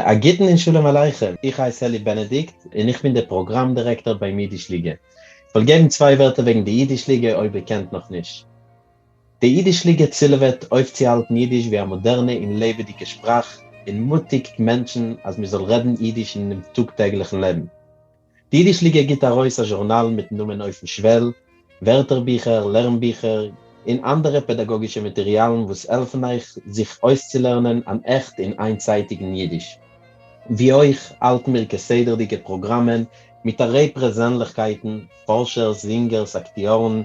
א גוטן און שלום עליכם, איך הייס אלי בענעדיקט און איך בין דער פראגראם דירעקטאר ביים אידיש ליגע. איך וועל געבן צוויי ווערטער וועגן די אידיש ליגע אויב איר קענט נאך נישט. די אידיש ליגע צילעוועט אויפצוהאלטן אידיש ווי א מאדערנע און לעבעדיגע שפראך און מוטיגט מענטשן אז מען זאל רעדן אידיש אינעם טאג טעגליכן לעבן. די אידיש ליגע גיט ארויס א זשורנאל מיטן נאמען אויפן שוועל, ווערטערביכער, לערנביכער, און אנדערע פעדאגאגישע מאטעריאלן וואס העלפן אייך זיך אויסצולערנען אן עכט און איינצייטיגן אידיש. ווי אויך האלטן מיר כסדר'דיגע פראגראמען מיט א ריי פרעזענליכקייטן, פארשערס, זינגערס, אקטיארן,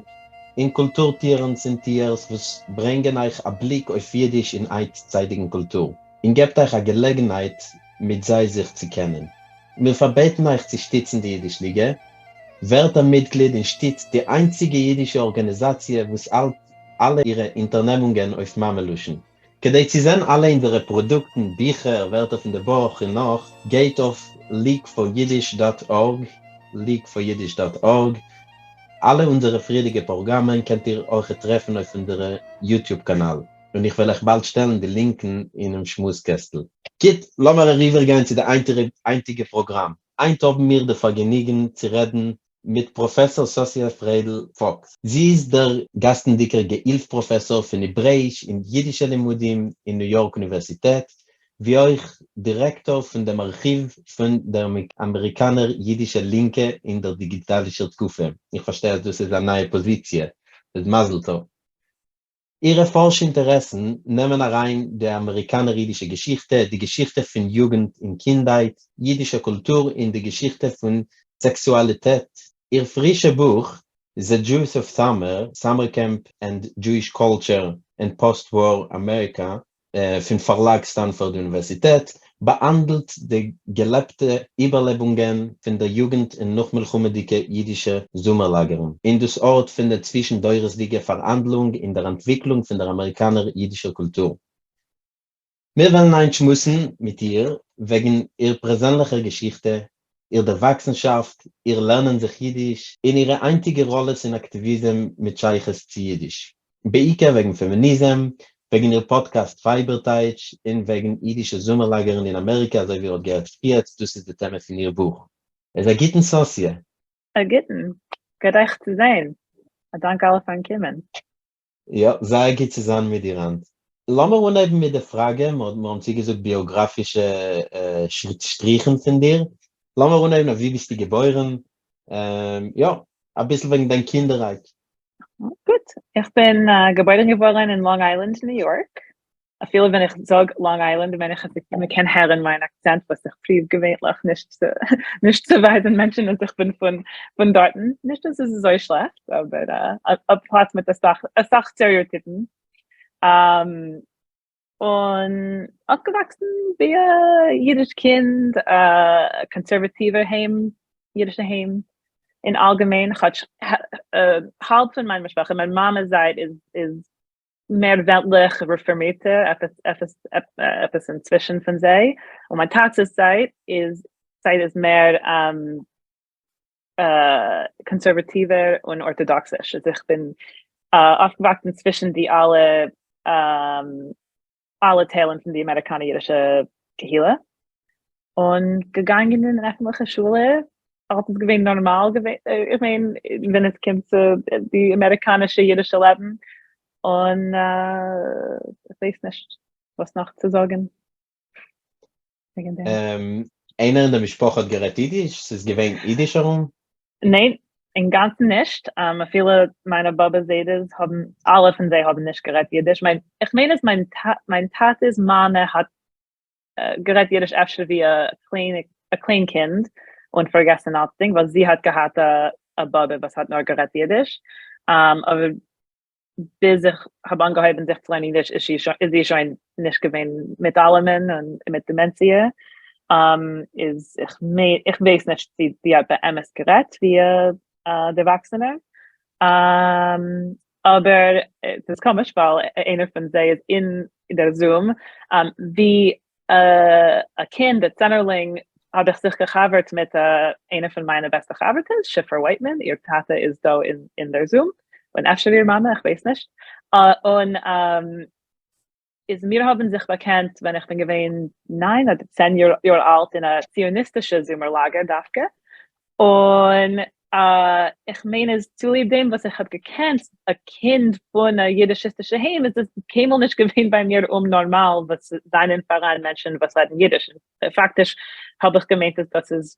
און קולטור טוערינס און טוערס וואס ברענגען אייך א בליק אויף אידיש און היינטצייטיגן קולטור, און געבט אייך א געלעגנהייט מיט זיי זיך צו קענען. מיר פארבעטן אייך צו שטיצן די אידיש ליגע, ווערט א מיטגליד און שטיצט די איינציגע אידישע ארגאניזאציע וואס האלט אלע אירע אונטערנעמונגען אויף מאמע לשון. כדי צו זען אלע אונזערע פראדוקטן, ביכער, ווערטער פון די בוך און נאך, גייט אויף leagueforyiddish dot org, leagueforyiddish dot org. אלע אונזערע פריערדיגע פראגראמען קענט איר אויכעט טרעפן אויף אונזערע YouTube קאנאל. און איך וועל אייך באלד שטעלן די לינקן אינעם שמועס קעסטל. גוט, לאמיר אריבערגיין צו די היינטיגע פראגראם. היינט האבן מיר די פארגעניגן צו רעדן מיט פראפעסאר סאסיע פריידל פוקס. זי איז דער גאסטנדיקער געהילף פראפעסאר פון העברעאיש און יידישע לימודים אין ניו יארק אוניווערסיטעט, ווי אויך דירעקטאר פון דעם ארכיוו פון דער אמעריקאנער יידישע לינקע אין דער דיגיטאלישער תקופה. איך פארשטיי אז דאס איז א נייע פאזיציע. מזל טוב. אירע פארש-אינטערעסן נעמען אריין די אמעריקאנער אידישע געשיכטע, די געשיכטע פון יוגנט און קינדהייט, אידישע קולטור און די געשיכטע פון סעקסואליטעט. איר פרישע בוך The Jews of Summer, Summer Camp and Jewish Culture in Post-War America פון פארלאג סטאנפארד אוניווערסיטעט, באהאנדלט די געלעבטע איבערלעבונגען פון דער יוגנט אין נאכמלחמה'דיגע אידישע זומער-לאגערן, און דאס ארט פון דער צווישן-דורות'דיגע פארהאנדלונג אין דער אנטוויקלונג פון דער אמעריקאנער אידישער קולטור. מיר וועלן היינט שמועסן מיט איר וועגן איר פרעזענליכער געשיכטע, איר דערוואקסנשאפט, איר לערנען זיך אידיש, און אירע היינטיגע ראלעס אין אקטיוויזם מיט שייכות צו אידיש. בעיקר וועגן פעמיניזם, וועגן איר פאדקעסט ווייבערטייטש, און וועגן אידישע זומער לאגערן אין אמעריקע אזוי ווי איר האט געהערט פריערט, דאס איז די טעמע פון איר בוך. איז א גוטן סאסיע. א גוטן, גוט אייך צו זעהן. א דאנק אלע פארן קומען. יא, זייער גוט צו זיין מיט דיר היינט. לאמיר אנהייבן מיט די פראגע, מיר האבן צוגעזאגט ביאגראפישע שטריכן פון דיר, לאמיר אנהייבן אויף וואו ביסטו געבוירן, יא, אביסל וועגן דיין קינדערהייט. גוט, איך בין געבוירן געווארן אין לאנג איילענד ניו יארק, אפילו ווען איך זאג לאנג איילענד מיין איך אז מען קען הערן מיין אקצענט וואס איך פרואוו געווענליך נישט צו נישט צו ווייזן מענטשן אז איך בין פון פון דארטן, נישט אז עס איז אזוי שלעכט אבער א פלאץ מיט אסאך אסאך סטעריאטיפן. און אויפגעוואקסן ווי א אידיש קינד, א קאנסערוואטיווער היים, אידישע היים אין אלגעמיין, כאטש האלב פון מיין משפחה, מיין מאמע'ס זייט איז איז מער וועלטליך רעפארמירטע, עפעס עפעס עפעס אינצווישן פון זיי, און מיין טאטע'ס זייט איז זייט איז מער קאנסערוואטיווער און ארטאדאקסיש, אז איך בין אויפגעוואקסן צווישן די אלע אלע טיילן פון די אמעריקאנער אידישע קהילה, און געגאנגען אין עפנטליכע שולע, אלס איז געווען נארמאל, איך מיין ווען עס קומט צו די אמעריקאנישע אידישע לעבן, און איך ווייס נישט וואס נאך צו זאגן. וועגן דעם. איינער אין די משפחה האט גערעדט אידיש? ס'איז געווען אידיש ארום? ניין, אינגאנצן נישט, אפילו מיינע באבע זיידעס האבן, אלע פון זיי האבן נישט גערעדט אידיש, מיין, איך מיין אז מיין מיין טאטע'ס מאמע האט גערעדט אידיש אפשר ווי א קליין א קליין קינד, און פארגעסן אלצדינג, ווייל זי האט געהאט א באבע וואס האט נאר גערעדט אידיש, אבער ביז איך האב אנגעהויבן זיך צו לערנען אידיש איז זי שוין נישט געווען מיט אלעמען און מיט דעמענציע, איז איך מיין איך ווייס נישט צו זי האט באמת גערעדט ווי א דערוואקסענער, אבער ס'איז קאמיש ווייל איינער פון זיי איז אין דער זום, ווי א קינד, א צענערלינג, האב איך זיך געחבר'ט מיט איינע פון מיינע בעסטע חבר'טעס, שיפרה ווייטמאן, איר טאטע איז דא אין דער זום, און אפשר איר מאמע, איך ווייס נישט, און איז מיר האבן זיך באקענט ווען איך בין געווען ניין אדער 10 יאר אלט אין א ציוניסטישע זומער לאגער דווקא, און איך מיין אז צוליב דעם וואס איך האב געקענט א קינד פון א אידישיסטישע היים איז עס קיינמאל נישט געווען ביי מיר אומנארמאל וואס זענען פאראן מענטשן וואס רעדן אידיש, פאקטיש האב איך געמיינט אז דאס איז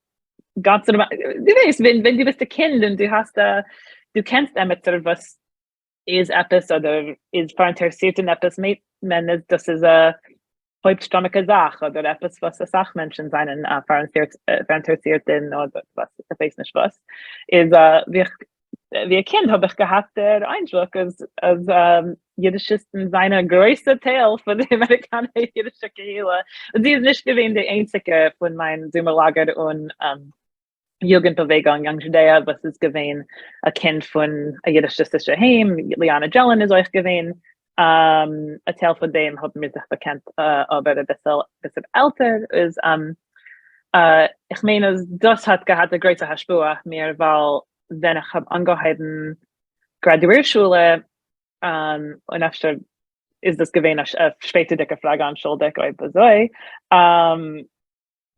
גאנץ נארמאל, דו ווייסט ווען דו ביסט א קינד און דו האסט א דו קענסט עמיצער וואס איז עפעס אדער איז פאראינטערעסירט אין עפעס מיינט מען אז דאס איז א הויפטשטאמיגע זאך אדער עפעס וואס אסאך מענטשן זענען פאראינטערעסירט אין אדער וואס איך ווייס נישט וואס, איז ווי איך ווי א קינד האב איך געהאט דער איינדרוק אז אז אידישיסטן זענען א גרויסע טייל פון די אמעריקאנער אידישע קהילה, און זי איז נישט געווען די איינציגע פון מיין זומער לאגער און יוגנט באוועגונג Young Judaea וואס איז געווען א קינד פון א אידישיסטישע היים, ליאנא דזשעלען איז אויך געווען א טייל פון דעם האבן מיר זיך באקענט אבער אביסל עלטער איז איך מיין אז דאס האט געהאט א גרויסע השפעה אויף מיר ווייל ווען איך האב אנגעהויבן גראדואיר שולע און אפשר איז דאס געווען א שפעטערדיגע פראגע אנטשולדיג אויב אזוי.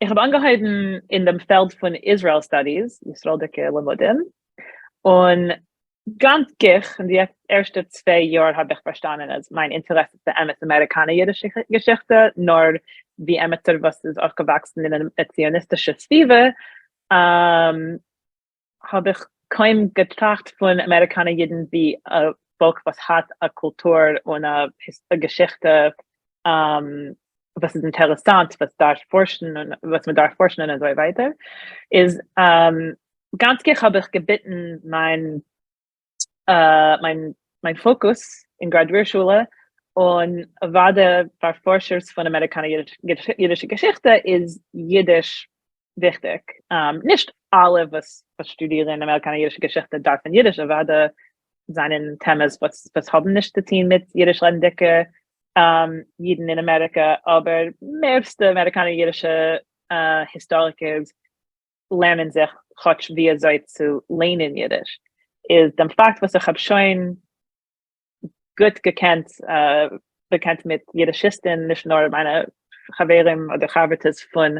איך האב אנגעהויבן אין דעם פעלד פון Israel Studies, ישראל'דיגע לימודים, און גאנץ גיך, אין די ערשטע צוויי יאר האב איך פארשטאנען אז מיין אינטערעס איז באמת אמעריקאנער אידישע געשיכטע, נאר ווי עמיצער וואס איז אויפגעוואקסן אין א ציוניסטישע סביבה, האב איך קוים געטראכט פון אמעריקאנער אידן ווי א פאלק וואס האט א קולטור און א געשיכטע וואס איז אינטערעסאנט, וואס דארף פארשן און וואס מען דארף פארשן און אזוי ווייטער, איז גאנץ גיך האב איך געביטן מיין מיין מיין פאקוס אין גראדואיר שולע, און אוודאי פאר פארשערס פון אמעריקאנער אידישע געשיכטע איז אידיש וויכטיג. נישט אלע וואס שטודירן אמעריקאנער אידישע געשיכטע דארפן אידיש, אוודאי זענען טעמעס וואס האבן נישט צו טון מיט אידיש רעדנדיגע אידן אין אמעריקע, אבער מערסטע אמעריקאנער אידישע היסטאריקערס לערנען זיך כאטש ווי אזוי צו ליינען אידיש, איז דעם פאקט וואס איך האב שוין גוט געקענט באקענט מיט אידישיסטן, נישט נאר מיינע חברים אדער חבר'טעס פון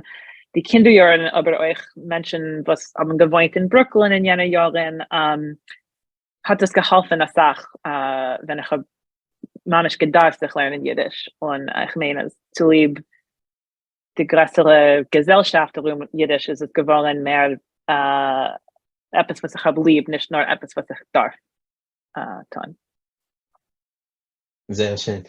די קינדער יארן, אבער אויך מענטשן וואס האבן געוואוינט אין ברוקלין אין יענע יארן, האט עס געהאלפן אסאך ווען איך האב ממש געדארפט זיך לערנען אידיש, און איך מיין אז צוליב די גרעסערע געזעלשאפט ארום אידיש איז עס געווארן מער עפעס וואס איך האב ליב, נישט נאר עפעס וואס איך דארף טון. זייער שיין.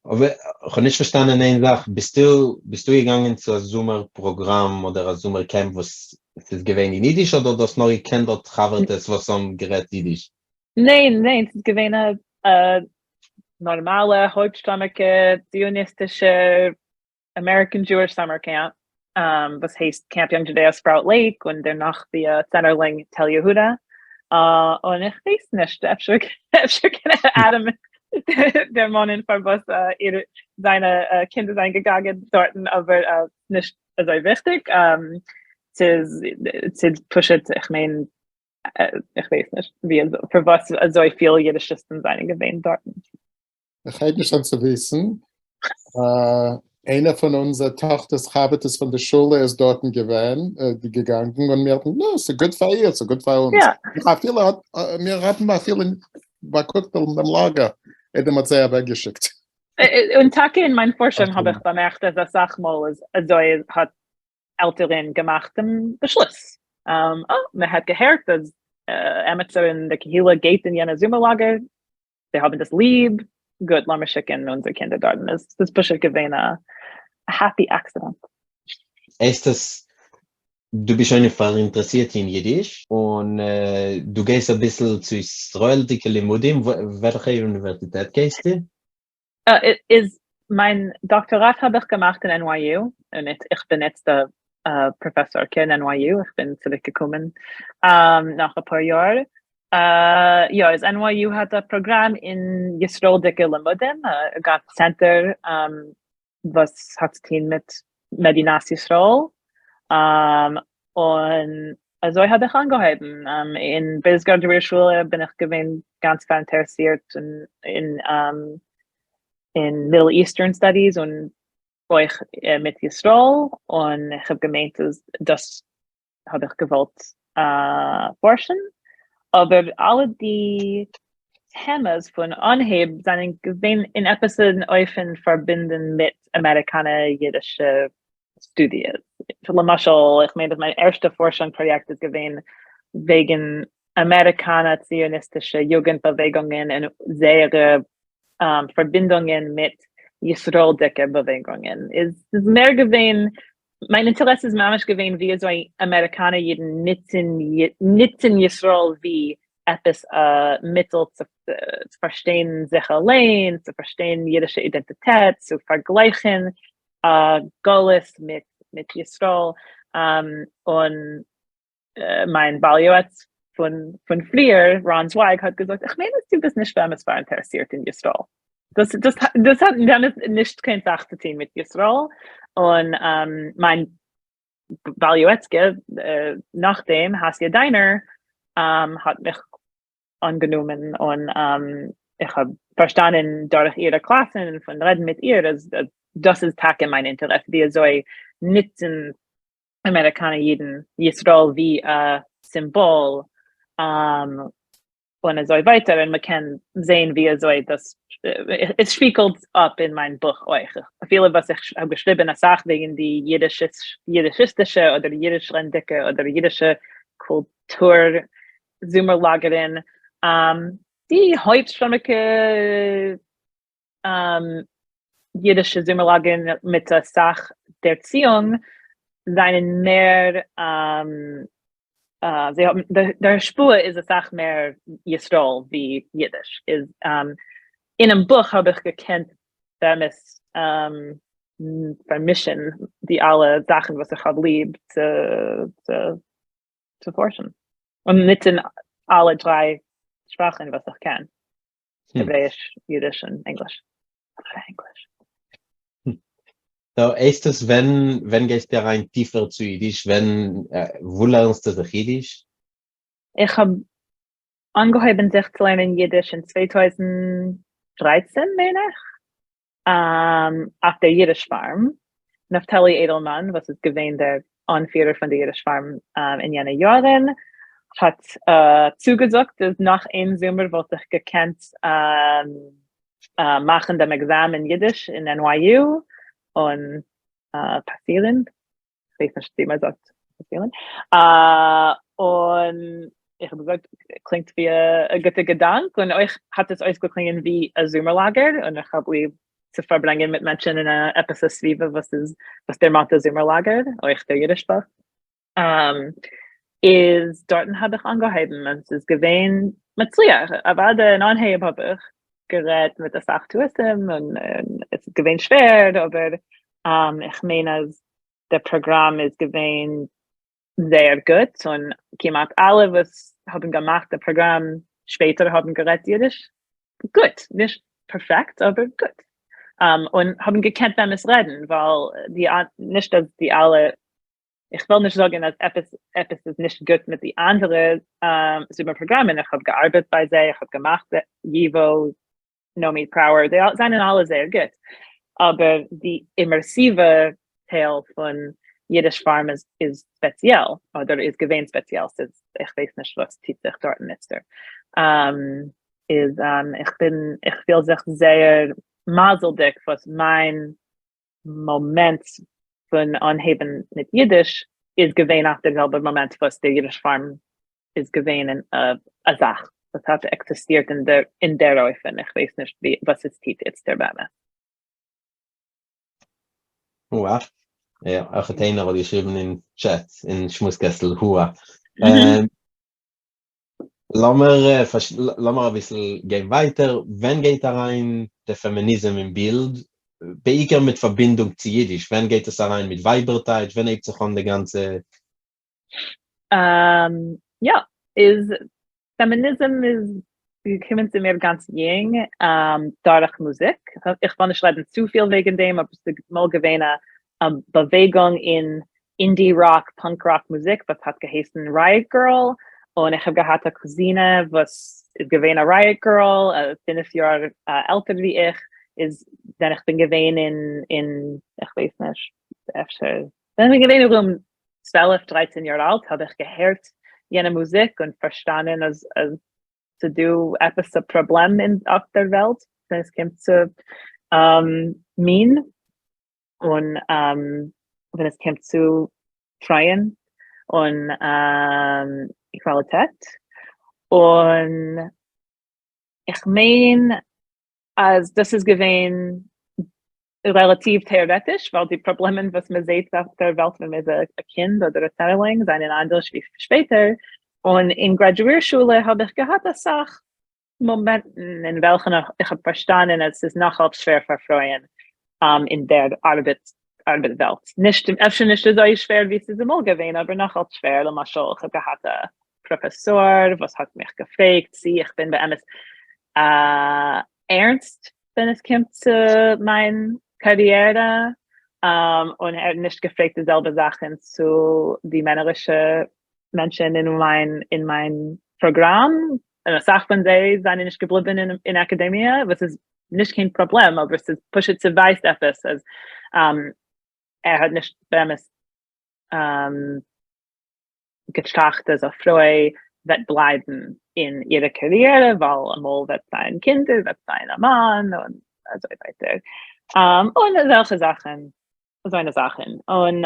אבער איך האב נישט פארשטאנען איין זאך, ביסטו ביסטו געגאנגען צו א זומער פראגראם אדער א זומער קעמפ וואס ס'איז געווען אין אידיש אדער דו האסט נאר געקענט דארט חבר'טעס וואס האבן גערעדט אידיש? ניין ניין, ס'איז געווען א נארמאלע הויפטשטאמיגע ציוניסטישע American Jewish Summer Camp וואס הייסט Camp Young Judaea Sprout Lake און דערנאך די צענערלינג תל יהודה און איך ווייס נישט אפשר אפשר קען אדם דערמאנען פארוואס זיינע קינדער זענען געגאנגען דארטן אבער נישט אזוי וויכטיג ס'איז ס'איז פשוט איך מיין איך ווייס נישט ווי פארוואס אזויפיל אידישיסטן זענען געווען דארטן. איך הייב נישט אן צו וויסן. איינער פון אונזער טאכטער'ס חבר'טעס פון די שולע איז דארטן געווען, געגאנגען, און מיר האבן, נו, ס'איז גוט פאר איר, ס'איז גוט פאר אונז. אפילו האט, מיר האבן אפילו באקוקט דעם לאגער, איידער מ'האט זיי אוועקגעשיקט. און טאקע אין מיין פארשונג האב איך באמערקט אז אסאך מאל איז אזוי האט עלטערן געמאכט דעם באשלוס. אה, מען האט געהערט אז עמיצער אין די קהילה גייט אין יענע זומער לאגער, זיי האבן דאס ליב, גוט לאמיר שיקן אונזער קינדער דארטן, עס איז פשוט געווען א happy accident. הייסט עס דו ביסט שוין פאראינטערעסירט אין אידיש און דו גייסט אביסל צו ישראל'דיגע לימודים, וועלכע אוניווערסיטעט גייסטו? איז מיין דאקטאראט האב איך געמאכט אין NYU, און איך בין איצט א פראפעסארקע אין NYU, איך בין צוריק געקומען נאך אפאר יאר, יא איז NYU האט א פראגראם אין ישראל'דיגע לימודים, א גאנצע צענטער וואס האט צו טון מיט מדינת ישראל, און אזוי האב איך אנגעהויבן, אין ביז גראדואיר שולע בין איך געווען גאנץ פאראינטערעסירט אין אין Middle Eastern Studies און אויך מיט ישראל, און איך האב געמיינט אז דאס האב איך געוואלט פארשן, אבער אלע די טעמעס פון אנהייב זענען געווען אין עפעס אן אופן פארבינדן מיט אמעריקאנע אידישע שטודיעס. למשל, איך מיין אז מיין ערשטע פארשונג פראיעקט איז געווען וועגן אמעריקאנע ציוניסטישע יוגנט באוועגונגען און זייערע פארבינדונגען מיט ישראל'דיגע באוועגונגען. איז מער געווען, מיין אינטערעס איז ממש געווען ווי אזוי אמעריקאנע אידן נוצן ישראל ווי עפעס א מיטל צו פארשטיין זיך אליין, צו פארשטיין אידישע אידענטיטעט, צו פארגלייכן גלות מיט ישראל, און מיין בעל יועץ פון פריער, ראן צווייג, האט געזאגט, איך מיין אז דו ביסט נישט באמת פאראינטערעסירט אין ישראל. דאס האט באמת נישט קיין סאך צו טון מיט ישראל, און מיין בעל יועצקע נאכדעם, האסיא דיינער, האט מיך אנגענומען און איך האב פארשטאנען דורך אירע קלאסן און פון רעדן מיט איר אז דאס איז טאקע מיין אינטערעס, ווי אזוי נוצן אמעריקאנע אידן ישראל ווי א סימבאל און אזוי ווייטער, און מ'קען זעהן ווי אזוי דאס עס שפיגלט אפ אין מיין בוך אויך, אפילו וואס איך האב געשריבן אסאך וועגן די אידישיסטישע אדער אידישלענדיגע אדער אידישע קולטור זומער לאגערן, די הויפט שטאמיגע אידישע זומער לאגערן מיט אסאך דערציאונג זענען מער, זיי האבן, דער השפעה איז אסאך מער ישראל ווי אידיש, איז אינעם בוך האב איך געקענט באמת פארמישן די אלע זאכן וואס איך האב ליב צו צו פארשן און נוצן אלע דריי שפראכן וואס איך קען, העברעיש, אידיש און ענגליש. ענגליש. So הייסט עס ווען ווען גייסטו אריין טיפער צו אידיש? ווען וואו לערנסטו זיך אידיש? איך האב אנגעהויבן זיך צו לערנען אידיש אין 2013 מיין איך, אויף דער אידיש פארם, נפתלי עדעלמאן וואס איז געווען דער אנפירער פון די אידיש פארם אין יענע יארן האט צוגעזאגט אז נאך איין זומער וואלט איך געקענט מאכן דעם עקזאם אין אידיש אין NYU און פאסירן. כ'ווייס נישט ווי מען זאגט פאסירן, און איך האב געזאגט קלינגט ווי א גוטע געדאנק, און אויך האט עס אויסגעקלינגען ווי א זומער לאגער, און איך האב ליב צו פארברענגען מיט מענטשן אין א עפעס א סביבה וואס איז וואס דערמאנט א זומער לאגער, אויך דער אידיש בוך איז דארטן האב איך אנגעהויבן און ס'איז געווען מצליח, אוודאי אין אנהייב האב איך גערעדט מיט אסאך טעותים און עס איז געווען שווער, אבער איך מיין אז דער פראגראם איז געווען זייער גוט און כמעט אלע וואס האבן געמאכט די פראגראם שפעטער האבן גערעדט אידיש גוט, נישט פערפעקט אבער גוט, און האבן געקענט באמת רעדן ווייל די נישט אז די אלע איך וויל נישט זאגן אז עפעס עפעס איז נישט גוט מיט די אנדערע זומער פראגראמען, איך האב געארבעט ביי זיי, איך האב געמאכט ייווא, נעמי פראוער, זיי זענען אלע זייער גוט, אבער די אימערסיווע טייל פון אידיש פארם איז איז ספעציעל, אדער איז געווען ספעציעל, ס'איז איך ווייס נישט וואס טוט זיך דארטן איצטער. איז איך בין איך פיל זיך זייער מזל'דיג וואס מיין מאמענט פון אנהייבן מיט אידיש איז געווען אויף דער זעלבער מאמענט וואס דער אידיש פארם איז געווען א זאך וואס האט עקזיסטירט אין דער אופן, איך ווייס נישט וואס עס טוט איצטער באמת. הואה. יא, אויך האט איינער האט געשריבן אין טשעט, אין שמועס קעסטל, הואה. לאמיר לאמיר אביסל גיין ווייטער, ווען גייט אריין די פעמיניזם אין בילד, בעיקר מיט פארבינדונג צו אידיש, ווען גייט עס אריין מיט ווייבערטייטש, ווען הייבט זיך אן די גאנצע. יא, איז פעמיניזם איז געקומען צו מיר גאנץ יונג דורך מוזיק, איך וויל נישט רעדן צופיל וועגן דעם אבער ס'איז אמאל געווען א באוועגונג אין indie rock, punk rock מוזיק וואס האט געהייסן Riot Grrrl, און איך האב געהאט א קוזינע וואס איז געווען א Riot Grrrl, פינף יאר עלטער ווי איך. איז ווען איך בין געווען אין אין איך ווייס נישט אפשר ווען איך בין געווען ארום 12 13 יאר אלט האב איך געהערט יענע מוזיק און פארשטאנען אז אז ס'דא עפעס א פראבלעם אין אויף דער וועלט ווען עס קומט צו מין און ווען עס קומט צו פרויען און איקוואליטעט און איך מיין אז דאס איז געווען רעלאטיוו טעארעטיש, ווייל די פראבלעמען וואס מען זעט אויף דער וועלט ווען מען איז א קינד אדער א צענערלינג זענען אנדערש ווי שפעטער, און אין גראדואיר שולע האב איך געהאט אסאך מאמענטן אין וועלכן איך האב פארשטאנען אז ס'איז נאכאלץ שווער פאר פרויען אין דער ארבעט ארבעט וועלט, נישט אפשר נישט אזוי שווער ווי ס'איז אמאל געווען אבער נאכאלץ שווער, למשל איך האב געהאט א פראפעסאר וואס האט מיך געפרעגט צי איך בין באמת ערנסט ווען עס קומט צו מיין קאריערע, און ער האט נישט געפרעגט די זעלבע זאכן צו די מענערישע מענטשן אין מיין אין מיין פראגראם, און אסאך פון זיי זענען נישט געבליבן אין אקאדעמיע, וואס איז נישט קיין פראבלעם, אבער ס'איז פשוט ס'ווייזט עפעס אז ער האט נישט באמת געטראכט אז א פרוי וועט בלייבן אין אירע קאריערע ווייל אמאל וועט זיין קינדער וועט זיין א מאן און אזוי ווייטער און אזעלכע זאכן אזוינע זאכן און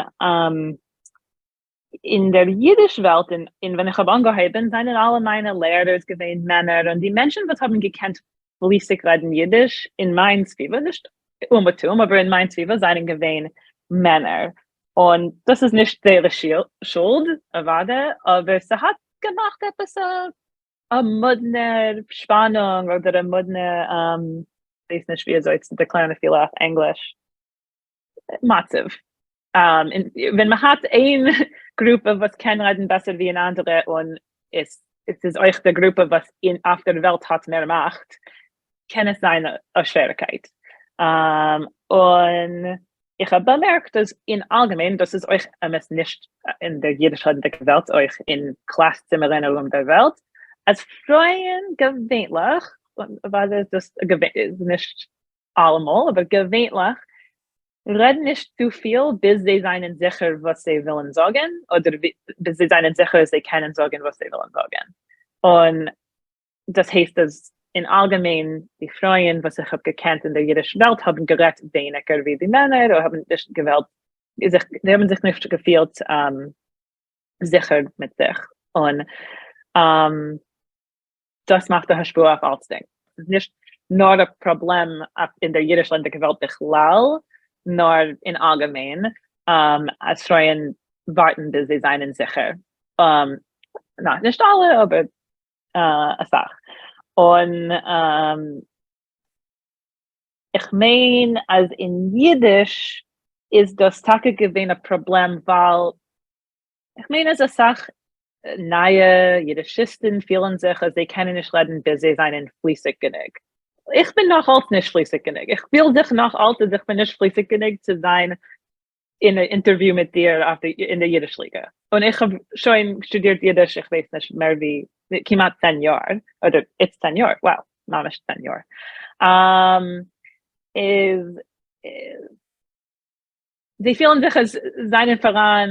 אין דער אידיש וועלט און ווען איך האב אנגעהויבן זענען אלע מיינע לערערס געווען מענער און די מענטשן וואס האבן געקענט פליסיג רעדן אידיש אין מיין סביבה, נישט אומעטום אבער אין מיין סביבה זענען געווען מענער, און דאס איז נישט זייערע שולד אוודאי, אבער ס'האט געמאכט עפעס א מאדנע שפאנונג אדער א מאדנע, כ'ווייס נישט ווי אזוי צו דערקלערן אפילו אויף ענגליש, מצב. ווען מ'האט איין גרופע וואס קען רעדן בעסער ווי אן אנדערע און עס איז אויך די גרופע וואס אויף דער וועלט האט מער מאכט, קען עס זיין א שוועריקייט. און איך האב באמערקט אז אין אלגעמיין, דאס איז אויך אמת נישט אין דער אידיש רעדנדיגע וועלט, אויך אין קלאס צימערן ארום דער וועלט, אז פרויען געווענליך, און אוודאי איז דאס נישט אלעמאל, אבער געווענליך, רעדן נישט צופיל ביז זיי זענען זיכער וואס זיי ווילן זאגן, אדער ביז זיי זענען זיכער אז זיי קענען זאגן וואס זיי ווילן זאגן. און דאס הייסט אז אין אלגעמיין די פרויען וואס איך האב געקענט אין דער אידיש וועלט האבן גערעדט ווייניגער ווי די מענער, אדער האבן נישט געוועלט זיך, זיי האבן זיך נישט געפילט זיכער מיט זיך, און דאס מאכט א השפעה אויף אלצדינג. ס'איז נישט נאר א פראבלעם אין דער אידישלענדיגע וועלט בכלל, נאר אין אלגעמיין אז פרויען ווארטן ביז זיי זענען זיכער. נישט אלע, אבער אסאך. און איך מיין אז אין אידיש איז דאס טאקע געווען א פראבלעם ווייל איך מיין אז אסאך נייע אידישיסטן פילן זיך אז זיי קענען נישט רעדן ביז זיי זענען פליסיג גענוג. איך בין נאך אלץ נישט פליסיג גענוג, איך פיל זיך נאך אלץ אז איך בין נישט פליסיג גענוג צו זיין אין א אינטערוויו מיט דיר אויף די אין די אידיש ליגע, און איך האב שוין שטודירט אידיש איך ווייס נישט מער ווי כמעט 10 יאר, אדער איצט 10 יאר, wow, ממש 10 יאר. איז זיי פילן זיך אז זענען פאראן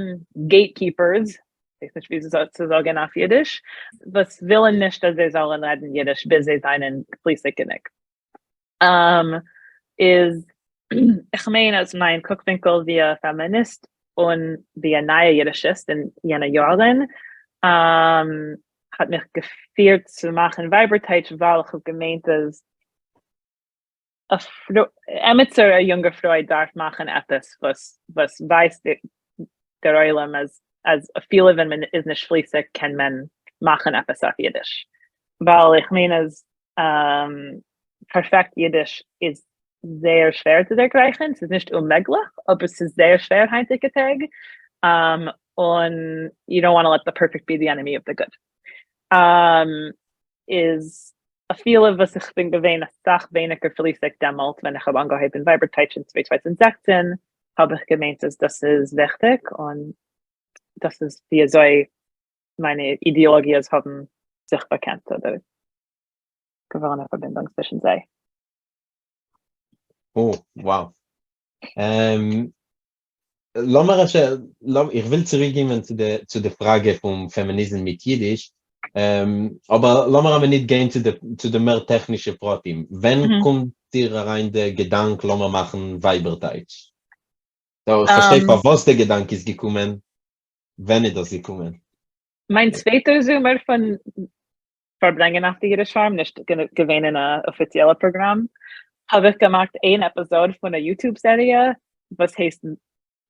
gatekeepers, כ'ווייס נישט ווי צו זאגן אויף אידיש, וואס ווילן נישט אז זיי זאלן רעדן אידיש ביז זיי זענען פליסיג גענוג. איז איך מיין אז מיין קוקווינקל ווי א פעמיניסט און ווי א נייע אידישיסט אין יענע יארן האט מיך געפירט צו מאכן ווייבערטייטש ווייל איך האב געמיינט אז עמיצער א יונגע פרוי דארף מאכן עפעס וואס וואס ווייזט דער עולם אז אז אפילו ווען מען איז נישט פליסיג קען מען מאכן עפעס אויף אידיש ווייל איך מיין אז פערפעקט אידיש איז זייער שווער צו דערגרייכן, ס'איז נישט אוממעגליך אבער ס'איז זייער שווער היינטיגע טעג, און you don't wanna let the perfect be the enemy of the good. איז אפילו וואס איך בין געווען אסאך ווייניגער פליסיג דעמאלט ווען איך האב אנגעהויבן ווייבערטייטש אין 2016 האב איך געמיינט אז דאס איז וויכטיג און דאס איז ווי אזוי מיינע אידעאלאגיעס האבן זיך באקענט אדער געווארן א פארבינדונג צווישן זיי. Oh, wow. לאמיר אפשר, איך וויל צוריקקומען צו די, צו די פראגע פון פעמיניזם מיט אידיש, אבער לאמיר א מינוט גיין צו די, צו די מער טעכנישע פרטים. ווען קומט דיר אריין די געדאנק לאמיר מאכן ווייבערטייטש? איך פארשטיי פארוואס די געדאנק איז געקומען, ווען איז דאס געקומען? מיין צווייטער זומער פון פארברענגען אויף די אידיש פארם, נישט געווען אין א אפיציעלע פראגראם, האב איך געמאכט איין עפיזאד פון א YouTube סעריע וואס הייסט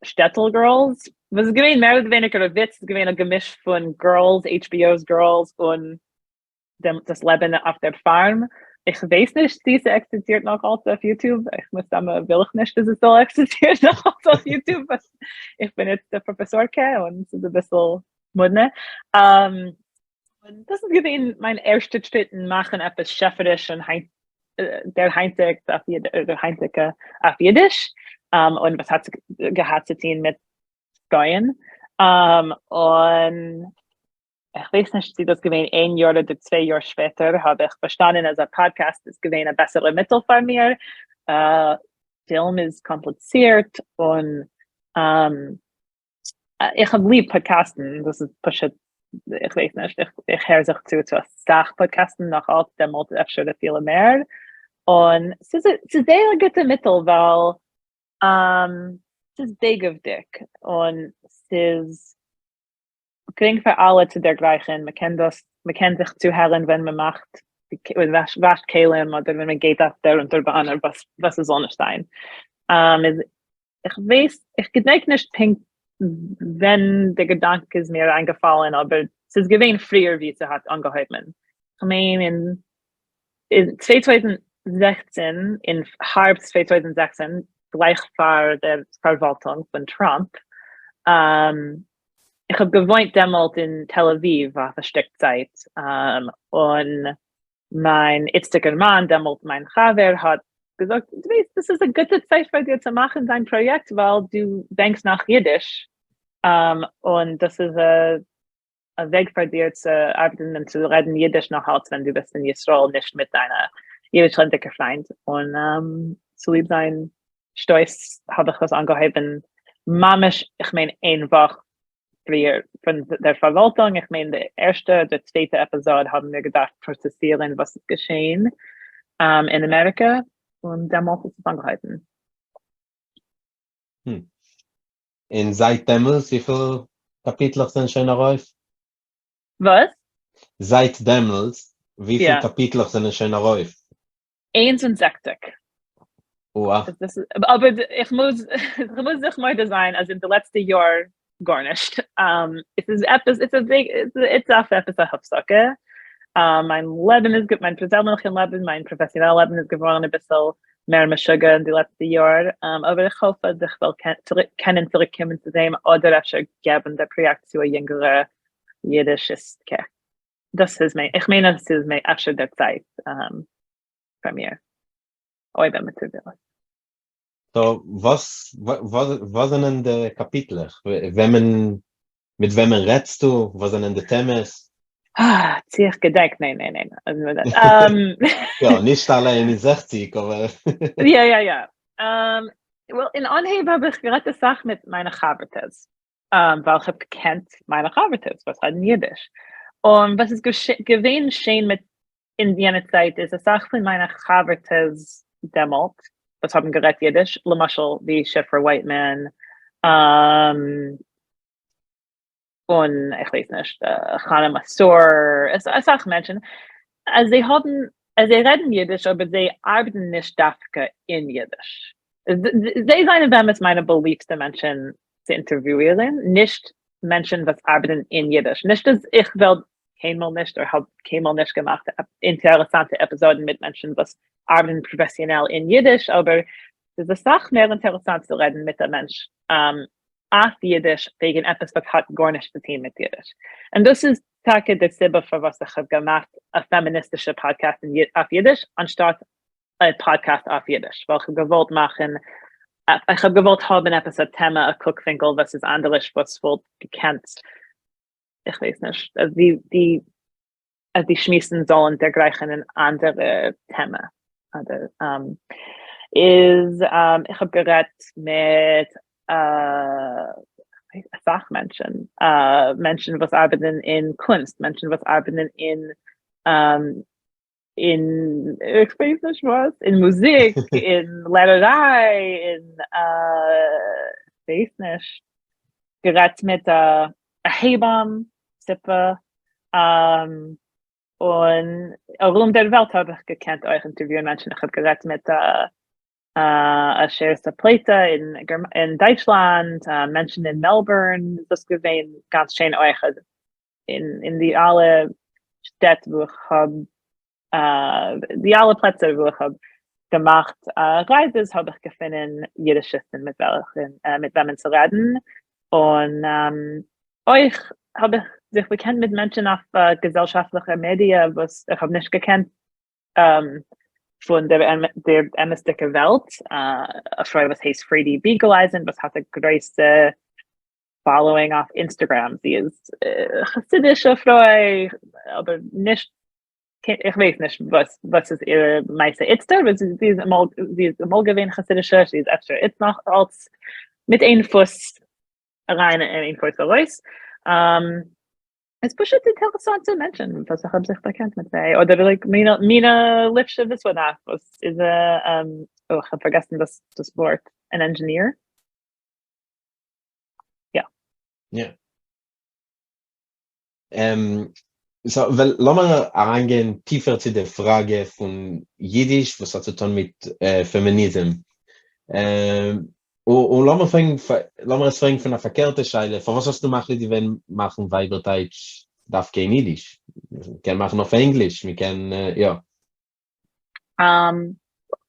שטעטל Girls, וואס איז געווען מער אדער ווייניגער א וויץ, ס'איז געווען א געמיש פון Girls, HBO's Girls, און דעם דאס לעבן אויף דער פארם, איך ווייס נישט צי ס'עקזיסטירט נאך אלץ אויף YouTube, איך מסתמא וויל איך נישט אז עס זאל עקזיסטירן נאך אלץ אויף YouTube, איך בין איצט א פראפעסארקע און ס'איז אביסל מאדנע. און דאס איז געווען מיין ערשטע טריט אין מאכן עפעס שעפעריש און דערהיינטיגט אויף היינטיגע אויף אידיש, און וואס האט געהאט צו טון מיט פרויען, און איך ווייס נישט צו דאס געווען איין יאר אדער צוויי יאר שפעטער האב איך פארשטאנען אז א פאדקעסט איז געווען א בעסערע מיטל פאר מיר, פילם איז קאמפליצירט און איך האב ליב פאדקעסטן, דאס איז פשוט, איך ווייס נישט, איך הער זיך צו צו אסאך פאדקעסטן נאך אלץ, דעמאלט אפשר אפילו מער, און ס'איז זייער א גוטע מיטל ווייל ס'איז בייגעוודיג און ס'איז גרינג פאר אלע צו דערגרייכן, מ'קען דאס, מ'קען זיך צוהערן ווען מ'מאכט, וואשט כלים אדער ווען מ'גייט אויף דער אונטערבאן אדער וואס עס זאל נישט זיין. איך ווייס, איך געדענק נישט פונקט ווען די געדאנק איז מיר איינגעפאלן, אבער ס'איז געווען פריער ווי ס'האט אנגעהויבן. כ'מיין אין 2016, אין הארבסט 2016, גלייך פאר דער פארוואלטונג פון טראמפ, איך האב געוואוינט דעמאלט אין תל אביב אויף א שטיק צייט, און מיין איצטיגער מאן, דעמאלט מיין חבר, האט געזאגט, דו ווייסט, דאס איז א גוטע צייט פאר דיר צו מאכן דיין פראיעקט, ווייל דו בענקסט נאך אידיש, און דאס איז א וועג פאר דיר צו ארבעטן און צו רעדן אידיש נאך אלץ ווען דו ביסט אין ישראל, נישט מיט דיינע אידיש-רעדנדיגע פריינט. און צוליב זיין שטויס האב איך דאס אנגעהויבן ממש, איך מיין איין וואך פריער פון דער פארוואלטונג, איך מיין די ערשטע אדער צווייטע עפיזאד האבן מיר געדארפט פראצעסירן וואס איז געשען אין אמעריקע, און דעמאלט האט עס אנגעהויבן. און זייט דעמאלס וויפיל קאפיטלעך זענען שוין ארויף? וואס? זייט דעמאלס וויפיל קאפיטלעך זענען שוין ארויף? 61. אוה. אבער איך מוז איך מוז זיך מודה זיין אז אין די לעצטע יאר גארנישט. עס איז עפעס it's a big it's אויף עפעס א הפסקה. מיין לעבן איז מיין פערזענליכע לעבן מיין פראפעסיאנעלע לעבן איז געווארן אביסל מער משוגע אין די לעצטע יאר. אבער איך האף אז איך וועל קענען צוריק קומען צו דעם אדער אפשר געבן די פראיעקט צו א יונגערע אידישיסטקע. דאס איז מיין, איך מיין אז עס איז אפשר דער צייט פאר מיר, אויב עמיצער וויל עס. so וואס וואס זענען די קאפיטלעך? וועמען מיט וועמען רעדסטו? וואס זענען די טעמעס? אה, צו איך געדענק, ניין ניין ניין. יא, נישט אלע 61 אבער. יא יא יא. well, אין אנהייב האב איך גערעדט אסאך מיט מיינע חבר'טעס. ווייל איך האב געקענט מיינע חבר'טעס וואס רעדן אידיש, און וואס איז געווען שיין מיט אין יענע צייט איז אסאך פון מיינע חבר'טעס דעמאלט וואס האבן גערעדט אידיש, למשל ווי שפרה ווייטמאן, און איך ווייס נישט, חנה מסור, אסאך מענטשן, אז זיי האבן, אז זיי רעדן אידיש אבער זיי ארבעטן נישט דווקא אין אידיש. זיי זענען באמת מיינע באליבסטע מענטשן צו אינטערוויאירן, נישט מענטשן וואס ארבעטן אין אידיש, נישט אז איך וועל קיינמאל נישט אדער האב קיינמאל נישט געמאכט אינטערעסאנטע עפיזאדן מיט מענטשן וואס ארבעטן פראפעסיאנעל אין אידיש, אבער ס'איז אסאך מער אינטערעסאנט צו רעדן מיט א מענטש אויף אידיש וועגן עפעס וואס האט גארנישט צו טון מיט אידיש, און דאס איז טאקע די סיבה פארוואס איך האב געמאכט א פעמיניסטישע פאדקעסט אויף אידיש אנשטאט א פאדקעסט אויף אידיש, ווייל כ'האב געוואלט מאכן, איך האב געוואלט האבן עפעס א טעמע, א קוקווינקל וואס איז אנדערש וואס וואלט געקענט, איך ווייס נישט, אז די די אז די שמועסן זאלן דערגרייכן אן אנדערע טעמע, אדער. איז איך האב גערעדט מיט אסאך מענטשן, מענטשן וואס ארבעטן אין קונסט, מענטשן וואס ארבעטן אין אין איך ווייס נישט וואס, אין מוזיק, אין לערעריי, אין כ'ווייס נישט, גערעדט מיט א הייבאם, ציפע, און ארום דער וועלט האב איך געקענט אויך אינטערוויוען מענטשן, איך האב גערעדט מיט א שארית הפליטה אין דייטשלאנד, מענטשן אין מעלבורן, דאס איז געווען גאנץ שיין אויך, אין די אלע שטעט וואו איך האב, די אלע פלעצער וואו איך האב געמאכט רייזעס האב איך געפונען אידישיסטן מיט וועלכע, מיט וועמען צו רעדן, און אויך האב איך זיך באקענט מיט מענטשן אויף געזעלשאפטליכע מידיע וואס איך האב נישט געקענט פון דער אמת'דיגע וועלט, א פרוי וואס הייסט פריידי ביגעלאייזן וואס האט א גרויסע following אויף אינסטעגרעם, זי איז חסידישע פרוי אבער נישט, איך ווייס נישט וואס וואס איז איר מעשה איצטער, אבער זי איז אמאל זי איז אמאל געווען חסידישע, זי איז אפשר איצט נאך אלץ מיט איין פוס אריין און איין פוס ארויס, איז פשוט אינטערעסאנטע מענטשן וואס איך האב זיך באקענט מיט זיי, אדער like מינא ליפשע וויסוואנאט וואס איז א, אוי איך האב פארגעסן דאס ווארט, אן engineer? יא. יא. so well לאמיר אריינגיין טיפער צו די פראגע פון אידיש וואס האט צו טון מיט פעמיניזם. און לאמיר פרעגן, לאמיר עס פרעגן פון א פארקערטע שאלה, פארוואס האסטו מחליט געווען מאכן ווייבערטייטש דווקא אין אידיש? מ'קען מאכן אויף ענגליש, מ'קען, יא.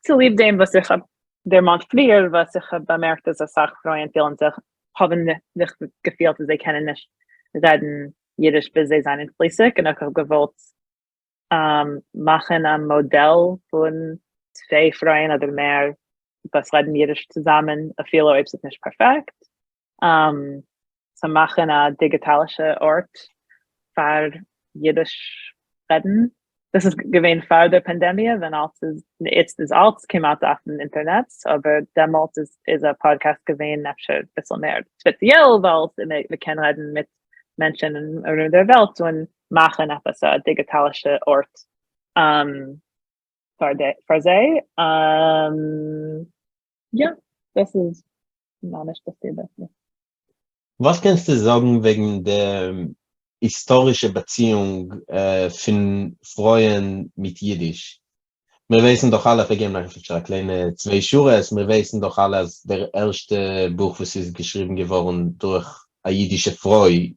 צוליב דעם וואס איך האב דערמאנט פריער, וואס איך האב באמערקט אז אסאך פרויען פילן זיך, האבן זיך געפילט אז זיי קענען נישט רעדן אידיש ביז זיי זענען פליסיג, און איך האב געוואלט מאכן א מאדעל פון צוויי פרויען אדער מער וואס רעדן אידיש צוזאמען אפילו אויב ס'איז נישט פערפעקט, צו מאכן א דיגיטאלישע ארט פאר אידיש רעדן, דאס איז געווען פאר דער פאנדעמיע ווען אלץ איז, איצט איז אלץ כמעט אויפן אינטערנעט, אבער דעמאלט איז איז א פאדקעסט געווען אפשר אביסל מער ספעציעל ווייל מ'קען רעדן מיט מענטשן ארום דער וועלט און מאכן עפעס א דיגיטאלישע ארט פאר זיי, יא דאס איז ממש די סיבה. וואס קענסטו זאגן וועגן די היסטארישע באציאונג פון פרויען מיט אידיש? מיר ווייסן דאך אלע, כ'וועל געבן אפשר א קליינע צוויי שורות, מיר ווייסן דאך אלע אז דער ערשטע בוך וואס איז געשריבן געווארן דורך א אידישע פרוי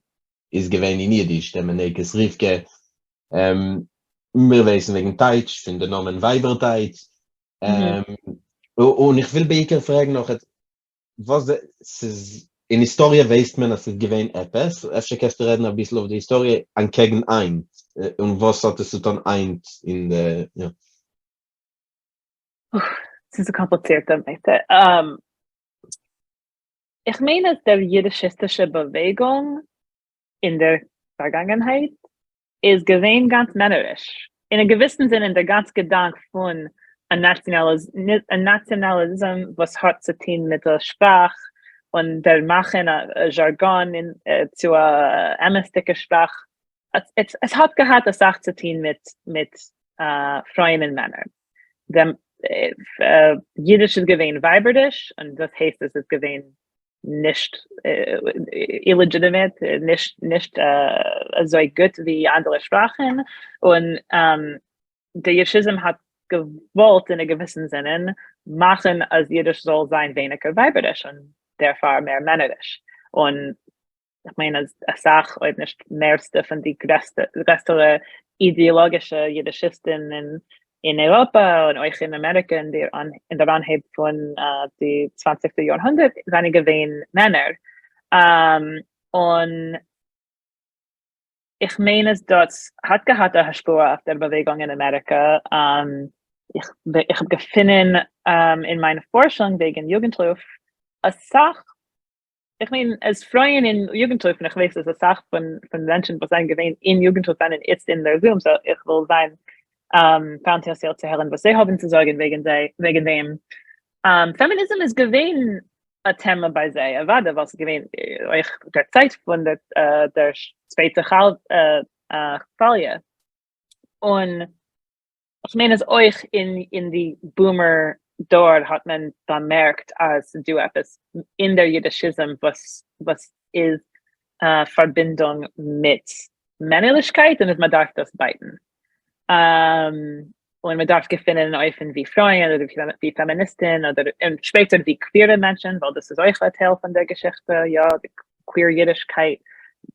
איז געווען אין אידיש, דער מינקת רבקה, מיר ווייסן וועגן טייטש פון די נאמען ווייבערטייטש, און איך וויל בעיקר פרעגן נאך וואס ס'איז, אין היסטאריע ווייסט מען אז ס'איז געווען עפעס, אפשר קענסטו רעדן אביסל אויף די היסטאריע אנטקעגן היינט, און וואס האט עס צו טון היינט אין די, יא. ס'איז א קאמפליצירטע מעטער. איך מיין אז דער אידישיסטישע באוועגונג אין דער פארגאנגענהייט איז געווען גאנץ מענעריש, אין א געוויסן זין אין דער גאנץ געדאנק פון א נאציאנאליזם וואס האט צו טון מיט די שפראך און דער מאכן א זשארגאן צו א אמת'דיגע שפראך, עס האט געהאט אסאך צו טון מיט מיט פרויען און מענער. דעם אידיש איז געווען ווייבעריש און דאס הייסט עס איז געווען נישט illegitimate, נישט נישט אזוי גוט ווי אנדערע שפראכן, און די אידישיזם האט געוואלט אין א געוויסן זינען מאכן אז אידיש זאל זיין ווייניגער ווייבעריש און דערפאר מער מענעריש, און איך מיין אז אסאך אויב נישט מערסטע פון די גרעסטערע אידעאלאגישע אידישיסטן אין אייראפע און אויך אין אמעריקע אין דער אנהייב פון די צוואנציגסטע יארהונדערט זענען געווען מענער, און איך מיין אז דאס האט געהאט א השפעה אויף דער באוועגונג אין אמעריקע, איך האב געפונען אין מיין פארשונג וועגן יוגנטרוף אסאך איך מיין אז פרויען אין יוגנטרוף, און איך ווייס אז אסאך פון פון מענטשן וואס זענען געווען אין יוגנטרוף זענען איצט אין דער זום, so איך וויל זיין פאראינטערעסירט צו הערן וואס זיי האבן צו זאגן וועגן זיי וועגן דעם. פעמיניזם איז געווען א טעמע ביי זיי, אוודאי ווייל ס'איז געווען אויך דער צייט פון דער צווייטע כוואליע, און כ'מיין אז אויך אין די boomer דור האט מען באמערקט אז ס'איז דא עפעס אין דער יידישיזם וואס וואס איז פארבינדונג מיט מענערלישקייט און אז מ'דארף דאס בייטן. און מען דארף געפינען אן אופן ווי פרויען אדער ווי פעמיניסטן אדער און שפעטער ווי קווירע מענטשן ווייל דאס איז אויך א טייל פון דער געשיכטע, יא, די קוויר אידישקייט,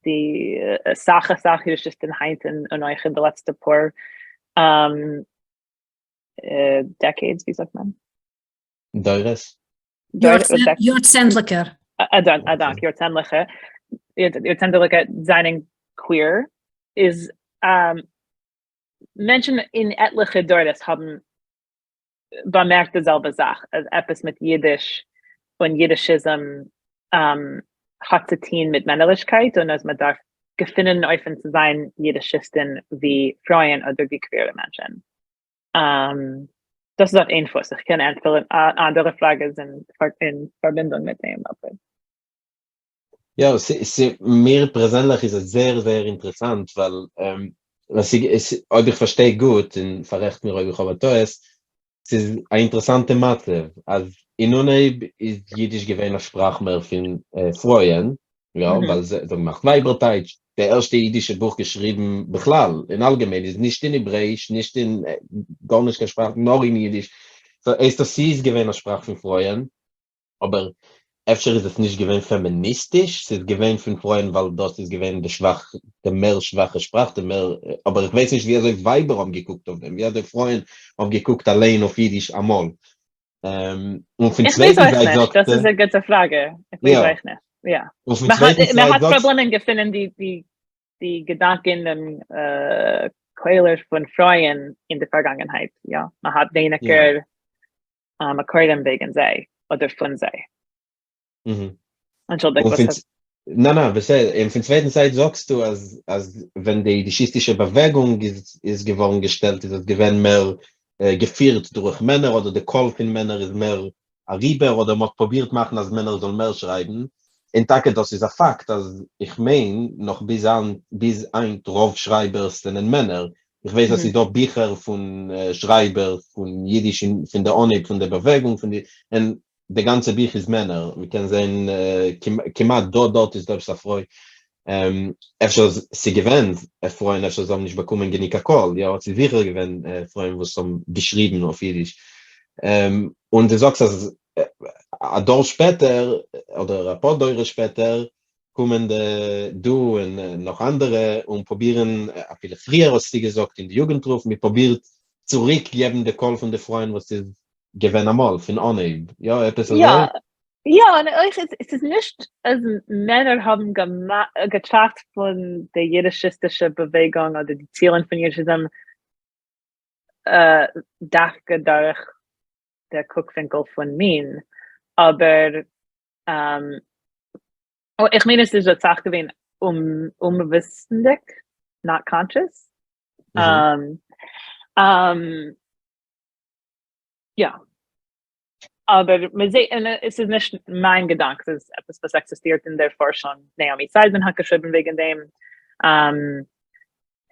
די אסאך אסאך אידישיסטן היינט און אויך אין די לעצטע פאר decades, ווי זאגט מען? דורות. יארצענדליגער. א דאנק, א דאנק, יארצענדליכע, יארצענדליגע זענען קוויר איז מענטשן אין עטליכע דורות האבן באמערקט די זעלבע זאך, אז עפעס מיט אידיש און אידישיזם האט צו טוהן מיט מענערישקייט און אז מען דארף געפינען אן אופן צו זיין אידישיסטן ווי פרויען אדער ווי קווירע מענטשן. דאס איז אויף איין פוס, איך קען ענטפערן אנדערע פראגעס אין פארבינדונג מיט דעם אבער. יא, מיר פערזענליך איז עס זייער זייער אינטערעסאנט, ווייל אויב איך פארשטיי גוט, און פאררעכט מיר אויב איך האב א טעות, ס'איז א אינטערעסאנטע מצב, אז אין אנהייב איז אידיש געווען א שפראך מער פון פרויען, יא, ווייל זיי האבן געמאכט ווייבערטייטש, די ערשטע אידישע בוך געשריבן בכלל, אין אלגעמיין, איז נישט אין העברעאיש, נישט אין גארנישט קיין שפראך, נאר אין אידיש, סאו הייסט דאס ס'איז געווען א שפראך פון פרויען, אבער אפשר איז עס נישט געווען פעמיניסטיש, ס'איז געווען פון פרויען ווייל דאס איז געווען די שוואך, די מער שוואכע שפראך, די מער, אבער איך ווייס נישט ווי אזוי ווייבער האבן געקוקט אויף דעם, ווי אזוי פרויען האבן געקוקט אליין אויף אידיש אמאל. און פון איך ווייס צווייטן אויך זייט נישט, זאגסטו. דאס איז א גוטע פראגע, איך ווייס אויך נישט, יא. און פון צווייטן זייט מען האט זאגסטו. פראבלעמען געפינען די די די געדאנקען און קולות פון פרויען אין די פארגאנגענהייט, יא, מען האט ווייניגער מקורים וועגן זיי אדער פון זיי. אנטשולדיגט וואס האסט. ניין ניין בסדר, און פון צווייטן זייט זאגסטו אז אז ווען די אידישיסטישע באוועגונג איז איז געווארן געשטעלט איז עס געווען מער געפירט דורך מענער אדער די קול פון מענער איז מער אריבער אדער מ'האט פרובירט מאכן אז מענער זאלן מער שרייבן, און טאקע דאס איז א פאקט אז איך מיין נאך ביז היינט ביז היינט רוב שרייבערס זענען מענער, איך ווייס אז ס'איז דא ביכער פון שרייבער פון אידיש פון די אנהייב פון די באוועגונג פון די און די גאנצע בוך איז מענער, מ'קען זעהן כמעט דא דארט איז דא עפעס א פרוי, אפשר ס'געווען פרויען אפשר זיי האבן נישט באקומען גענוג א קול, יא ס'איז זיכער געווען פרויען וואס האבן געשריבן אויף אידיש, און דו זאגסט אז א דור שפעטער אדער אפאר דורות שפעטער קומען די דו און נאך אנדערע און פרובירן, אפילו פריער האסטו געזאגט אין די יוגנטרוף, מען פרובירט צוריק געבן די קול פון די פרויען וואס איז געווען אמאל, פון אנהייב, יא עפעס אזוי? יא, יא, און אויך עס איז נישט אז מענער האבן געטראכט פון די אידישיסטישע באוועגונג אדער די צילן פון אידישיזם דווקא דורך דער קוקווינקל פון מין, אבער איך מיין עס איז אסאך געווען אומוויסנדיג, not conscious. יא. אבער מען זעט, און עס איז נישט מיין געדאנק, עס איז עפעס וואס עקזיסטירט אין דער פארשונג, נעמי סיידמאן האט געשריבן וועגן דעם,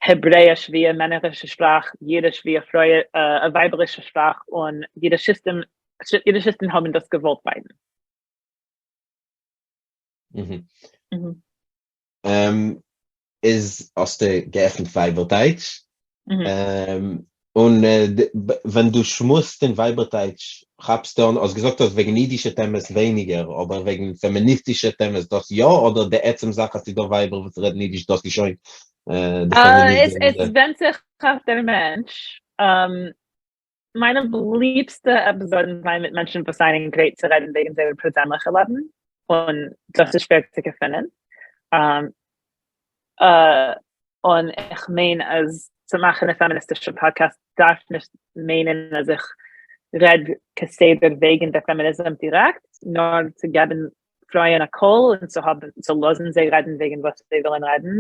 העברעיש ווי א מענערישע שפראך, אידיש ווי א ווייבערישע שפראך, און אידישיסטן האבן דאס געוואלט בייטן. איז האסטו געעפנט ווייבערטייטש, און ווען דו שמועסט אין ווייבערטייטש כאפסטו אן, האסט געזאגט אז וועגן אידישע טעמעס ווייניגער, אבער וועגן פעמיניסטישע טעמעס דאס יא, אדער די עצם זאך אז ס'איז דא ווייבער וואס רעדן אידיש דאס איז שוין די פעמיניזם? עס ווענדט זיך אויף דער מענטש, מיינע ליבסטע עפיזאדן זענען מיט מענטשן וואס זענען גרייט צו רעדן וועגן זייער פערזענליכע לעבן, און דאס איז שווער צו געפינען. און איך מיין אז צו מאכן א פעמיניסטישע פאדקעסט דארף נישט מיינען אז איך רעד כסדר וועגן די פעמיניזם דירעקט, נאר צו געבן פרויען א קול און צו האבן צו לאזן זיי רעדן וועגן וואס זיי ווילן רעדן,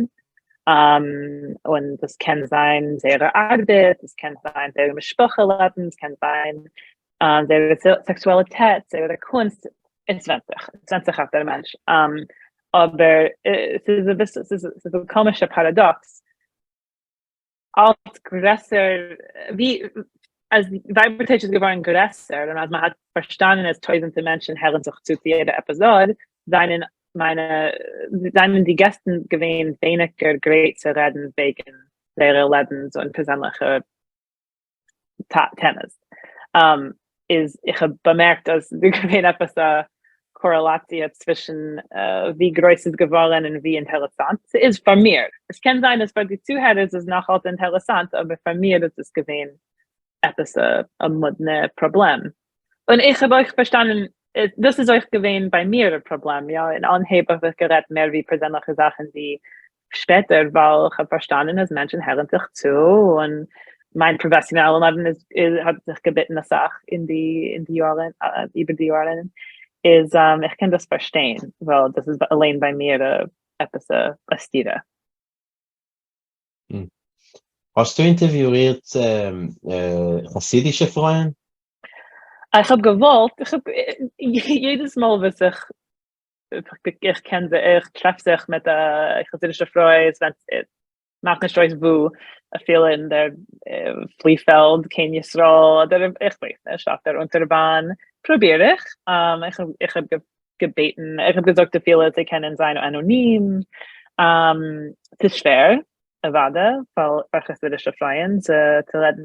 און דאס קען זיין זייערע ארבעט, עס קען זיין זייערע משפחה לעבן, עס קען זיין. זייערע סעקסואליטעט, זייערע קונסט, עס ווענדט זיך, עס ווענדט זיך אויף דער מענטש, אבער ס'איז אביסל, ס'איז א קאמישע פאראדאקס, אלץ גרעסער, ווי אז ווייבערטייטש איז געווארן גרעסער און אז מען האט פארשטאנען אז טויזענטער מענטשן הערן זיך צו צו יעדע עפיזאד, זענען מיינע, זענען די געסטן געווען ווייניגער גרייט צו רעדן וועגן זייערע לעבנס און פערזענליכע טעמעס. איז איך האב באמערקט אז ס'איז געווען עפעס א קארעלאציע צווישן ווי גרויס ס'איז געווארן און ווי אינטערעסאנט ס'איז פאר מיר. עס קען זיין אז פאר די צוהערערס איז נאכאלץ אינטערעסאנט, אבער פאר מיר איז עס געווען עפעס א מאדנע פראבלעם. און איך האב אויך פארשטאנען, דאס איז אויך געווען ביי מיר א פראבלעם, יא, אין אנהייב האב איך גערעדט מער ווי פערזענליכע זאכן ווי שפעטער, ווייל איך האב פארשטאנען אז מענטשן הערן זיך צו, און מיין פראפעסיאנעלע לעבן איז האט זיך געביטן אסאך אין די אין די יארן, איבער די יארן, איז איך קען דאס פארשטיין, ווייל דאס איז אליין ביי מיר עפעס א סתירה. האסטו אינטערוויואירט חסידישע פרויען? איך האב געוואלט, איך האב יעדעס מאל וואס איך איך קען זיך, איך טרעף זיך מיט א חסידישע פרוי, עס ווענדט, מאכט נישט אויס וואו, אפילו אין דער פליפעלד קיין ישראל אדער איך ווייס נישט, אויף דער אונטערבאן, פרוביר איך, איך האב געבעטן, איך האב געזאגט אפילו זיי קענען זיין אנאנים, ס'איז שווער, אוודאי, פאר חסידישע פרויען צו רעדן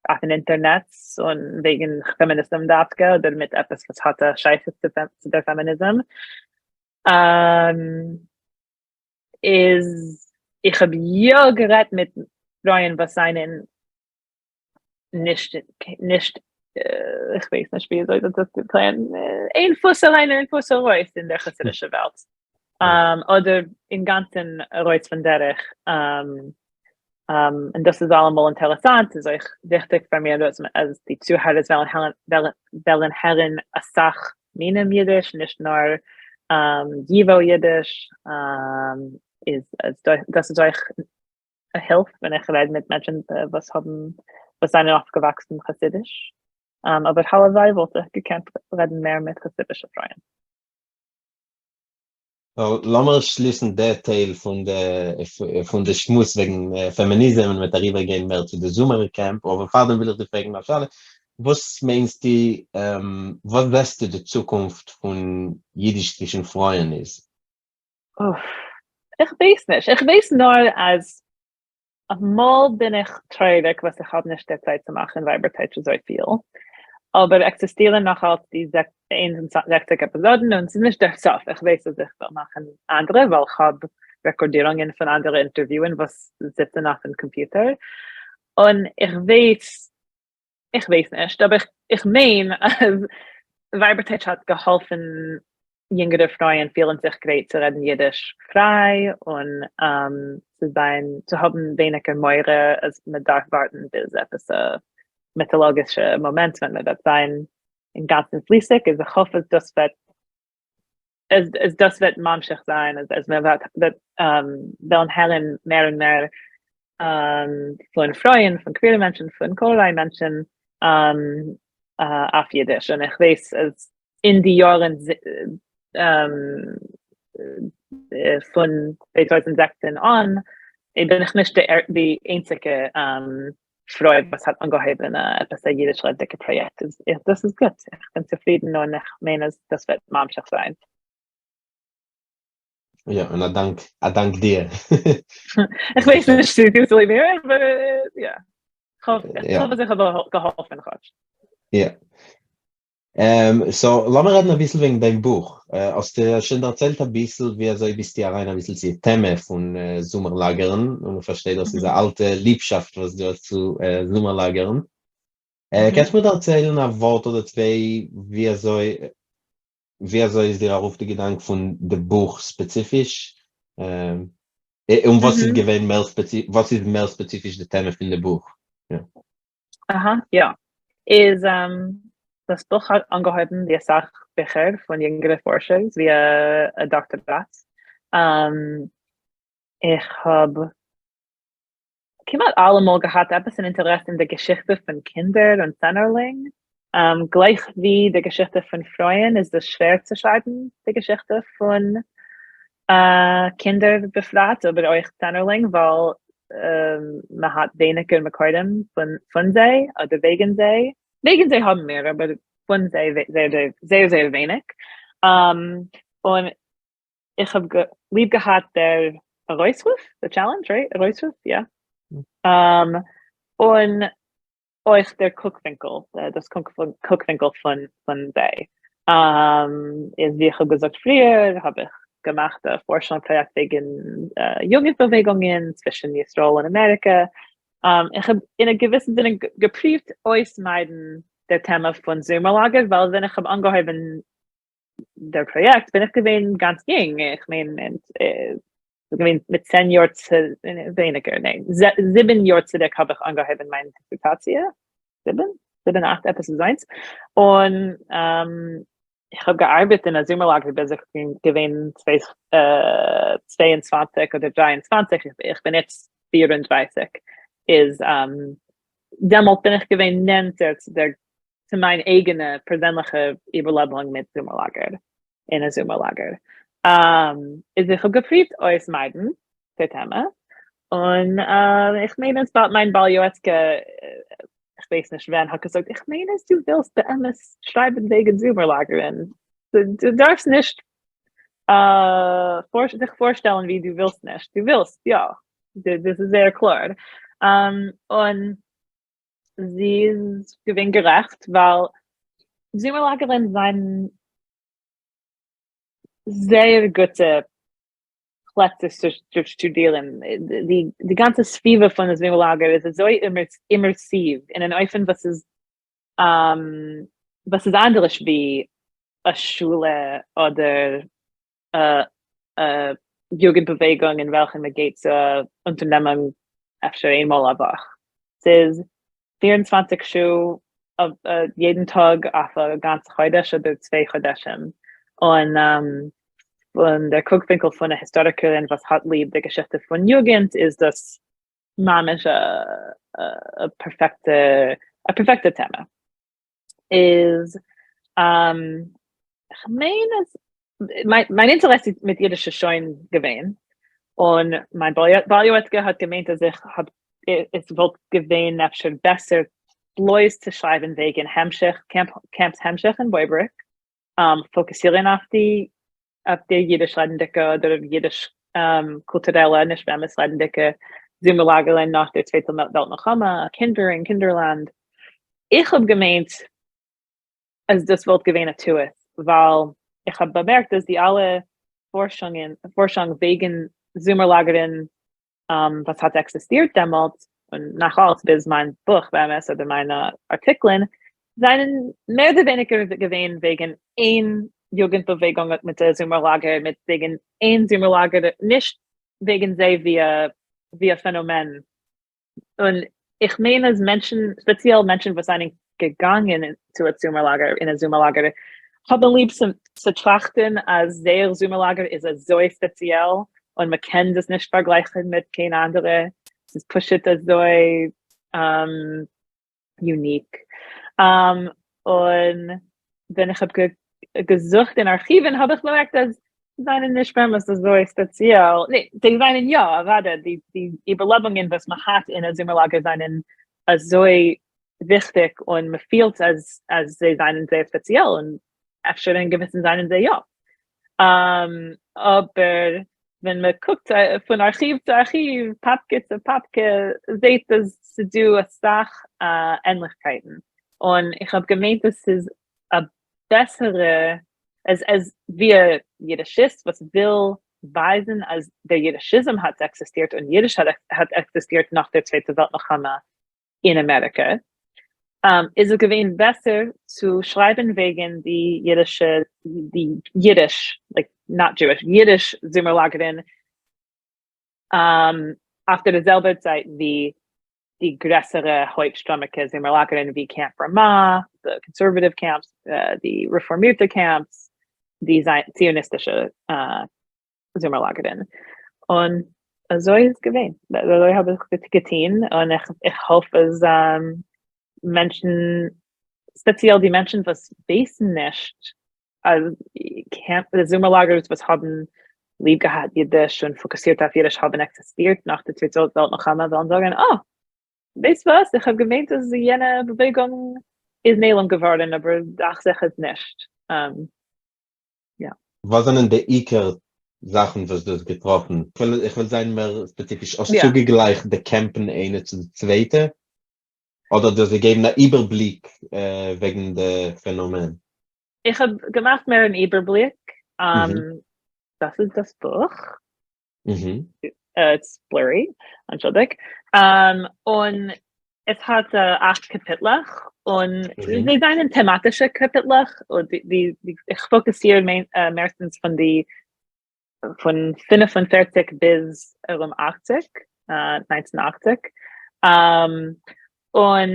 אויפן אינטערנעט און וועגן פעמיניזם דווקא אדער מיט עפעס וואס האט א שייכות צו דער פעמיניזם, איז איך האב יא גערעדט מיט פרויען וואס זענען נישט נישט איך ווייס נישט ווי אזוי דאס צו ערקלערן, איין פוס אריין און איין פוס ארויס אין דער חסידישע וועלט, אדער אינגאנצן ארויס פון דרך, און דאס איז אלעמאל אינטערעסאנט, ס'איז אויך וויכטיג פאר מיר אז די צוהערערס וועלן הערן אסאך מינים אידיש, נישט נאר ייוואו אידיש, איז דאס איז אויך א הילף ווען איך רעד מיט מענטשן וואס האבן וואס זענען אויפגעוואקסן חסידיש, אבער הלוואי וואלט איך געקענט רעדן מער מיט חסידישע פרויען. לאמיר שליסן די טייל פון די פון די שמועס וועגן פעמיניזם און מ'וועט אריבער גיין מער צו די זומער קעמפ, אבער פארדעם וויל איך דיר פרעגן א שאלה, וואס מיינסטו וואס זעסטו די צוקונפט פון אידיש צווישן פרויען איז? אוף, איך ווייס נישט, איך ווייס נאר אז אמאל בין איך טרויעריג וואס איך האב נישט די צייט צו מאכן ווייבערטייטש אזויפיל, אבער עקזיסטירן נאך אלץ די 61 עפיזאדן און ס'איז נישט דער סוף, איך ווייס אז איך וועל מאכן אנדערע ווייל כ'האב רעקארדירונגען פון אנדערע אינטערוויוען וואס זיצן אויפן קאמפיוטער, און איך ווייס איך ווייס נישט, אבער איך מיין אז ווייבערטייטש האט געהאלפן יונגערע פרויען פילן זיך גרייט צו רעדן אידיש פריי און צו זיין צו האבן ווייניגער מורא אז מען דארף ווארטן ביז עפעס א מיטאלאגישע מאמענט ווען מען וועט זיין אינגאנצן פליסיג, איז איך האף אז דאס וועט אז דאס וועט ממשיך זיין אז מען וועט וועלן הערן מער און מער פון פרויען, פון קווירע מענטשן, פון כלערליי מענטשן אויף אידיש, און איך ווייס אז אין די יארן פון 2016 אן בין איך נישט די איינציגע פרוי וואס האט אנגעהויבן עפעס א אידיש רעדנדיגע פראיעקט, דאס איז גוט, איך בין צופרידן און איך מיין אז דאס וועט ממשיך זיין. יא, און א דאנק, א דאנק דיר. איך ווייס נישט צו דו צוליב מיר, אבער יא, כ'האף אז איך האב געהאלפן כאטש. יא. so לאמיר רעדן אביסל וועגן דיין בוך. האסטו שוין דערציילט אביסל ווי אזוי ביסטו אריין אביסל צו די טעמע פון זומער לאגערן, און איך פארשטיי דאס איז א אלטע ליבשאפט וואס דו האסט צו זומער לאגערן. קענסט מיר דערציילן א ווארט אדער צוויי ווי אזוי ווי אזוי איז דיר ארויף די געדאנק פון די בוך ספעציפיש? און וואס איז געווען מער וואס איז מער ספעציפיש די טעמע פון די בוך? אהא יא, איז דאס בוך האט אנגעהויבן ווי אסאך ביכער פון יונגערע פארשערס ווי א דאקטאראט, איך האב כמעט אלעמאל געהאט עפעס אן אינטערעס אין די געשיכטע פון קינדער און צענערלינג. גלייך ווי די געשיכטע פון פרויען איז דאס שווער צו שרייבן די געשיכטע פון קינדער בפרט אבער אויך צענערלינג ווייל מען האט ווייניגער מקורים פון זיי אדער וועגן זיי, וועגן זיי האבן מיר אבער פון זיי זייער זייער ווייניג, און איך האב ליב געהאט דער ארויסרוף, די challenge, right? ארויסרוף? יא. און אויך דער קוקווינקל, דאס קוקווינקל פון זיי. איז ווי איך האב געזאגט פריער, האב איך געמאכט א פארשונג פראיעקט וועגן יוגנט באוועגונגען צווישן ישראל און אמעריקע. איך האב אין א געוויסן זינען געפריווט אויסמיידן דער טעמע פון זומער לאגער, ווייל ווען איך האב אנגעהויבן דער פראיעקט בין איך געווען גאנץ יונג, איך מיין געווען מיט 10 יאר צו ווייניגער, ניין, 7 יאר צוריק האב איך אנגעהויבן מיין דיסערטאציע, זיבן? זיבן אכט עפעס אזוינס, און איך האב געארבעט אין א זומער לאגער ביז איך בין געווען 22 אדער 23, איך בין איצט 34, איז דעמאלט בין איך געווען נענטער צו דער צו מיין אייגענע פערזענליכע איבערלעבונג מיט זומער לאגער, אין א זומער לאגער, איז איך האב געפריווט אויסמיידן די טעמע, און איך מיין אז מיין בעל יועצקע, איך ווייס נישט ווען, האט געזאגט, איך מיין אז דו ווילסט באמת שרייבן וועגן זומער לאגערן, דו דארפסט נישט זיך פארשטעלן ווי דו ווילסט נישט, דו ווילסט יא, דאס איז זייער קלאר, און זי איז געווען גערעכט ווייל זומער לאגערן זענען זייער גוטע פלעצער צו שטודירן, די גאנצע סביבה פון די זומער לאגער איז אזוי immersive אין אן אופן וואס איז וואס איז אנדערש ווי א שולע אדער א יוגנט באוועגונג אין וועלכן מען גייט צו א אונטערנעמונג אפשר איינמאל א וואך. ס'איז 24 שעה יעדן טאג אויף א גאנצע חודש אדער צוויי חודשים. און פון דער קוקווינקל פון א היסטאריקערין וואס האט ליב די געשיכטע פון יוגנט איז דאס ממש א פערפעקטע א פערפעקטע טעמע. איז כ'מיין אז מיין אינטערעס מיט אידיש איז שוין געווען, און מיין בעל יועצקע האט געמיינט אז איך האב עס וואלט געווען אפשר בעסער בלויז צו שרייבן וועגן המשך camps המשך אין בויבעריק, פאקוסירן אויף די אויף די אידיש רעדנדיקע אדער אידיש קולטורעלע נישט באמת רעדנדיקע זומער לאגערן נאך דער צווייטער וועלט מלחמה, קינדער אין קינדערלאנד. איך האב געמיינט אז דאס וואלט געווען א טעות, ווייל איך האב באמערקט אז די אלע פארשונגען, פארשונג וועגן זומער לאגערן וואס האט עקזיסטירט דעמאלט, און נאך אלץ ביז מיין בוך באמת אדער מיינע ארטיקלען, זענען מער אדער ווייניגער געווען וועגן איין יוגנט באוועגונג מיט די זומער לאגער, מיט וועגן איין זומער לאגער, נישט וועגן זיי ווי א פענאמען. און איך מיין אז מענטשן, ספעציעל מענטשן וואס זענען געגאנגען צו א זומער לאגער, אין א זומער לאגער, האבן ליב צו טראכטן אז זייער זומער לאגער איז אזוי ספעציעל און מען קען דאס נישט פארגלייכן מיט קיין אנדערע, ס'איז פשוט אזוי unique. און ווען איך האב געזוכט אין ארכיוון האב איך באמערקט אז זיי זענען נישט באמת אזוי ספעציעל, ניין, זיי זענען יא, אוודאי, די איבערלעבונגען וואס מען האט אין א זומער לאגער זענען אזוי וויכטיג און מען פילט אז אז זיי זענען זייער ספעציעל און אפשר אין געוויסן זענען זיי יא. אבער ווען מען קוקט פון ארכיוו צו ארכיוו, פאפקע צו פאפקע, זעהט אז ס'דא אסאך ענליכקייטן, און איך האב געמיינט אז ס'איז א בעסערע, אז אז ווי א אידישיסט וואס וויל ווייזן אז דער אידישיזם האט עקזיסטירט און אידיש האט עקזיסטירט נאך דער צווייטער וועלט מלחמה אין אמעריקע, איז עס געווען בעסער צו שרייבן וועגן די אידישע, די אידיש, like not Jewish, אידיש זומער לאגערן אויף דער זעלבער צייט ווי די גרעסערע הויפט שטראמיקע זומער לאגערן ווי Camp Ramah, די conservative camps, די רעפארמירטע camps, די ציוניסטישע זומער לאגערן. און אזוי איז געווען, אזוי האב איך געטון, און איך האף אז מענטשן ספעציעל די מענטשן וואס ווייסן נישט אז camp, די זומער לאגערס וואס האבן ליב געהאט אידיש און פאקוסירט אויף אידיש האבן עקזיסטירט נאך די צווייטע וועלט מלחמה וועלן זאגן אה, ווייסט וואס, איך האב געמיינט אז יענע באוועגונג איז נעלם געווארן אבער דאכט זיך אז נישט. יא. וואס זענען די עיקר זאכן וואס דו האסט געטראפן? איך וויל זיין מער ספעציפיש, האסט צוגעגלייכט די קעמפן איינע צו די צווייטע? אדער דו האסט געגעבן א איבערבליק וועגן די פענאמען? איך האב געמאכט מער אן איבערבליק, דאס איז דאס בוך, it's blurry, אנטשולדיג, און עס האט אכט קאפיטלעך, און זיי זענען טעמאטישע קאפיטלעך, איך פאקוסיר מערסטנס פון די פון 45 ביז ארום 80, 1980, און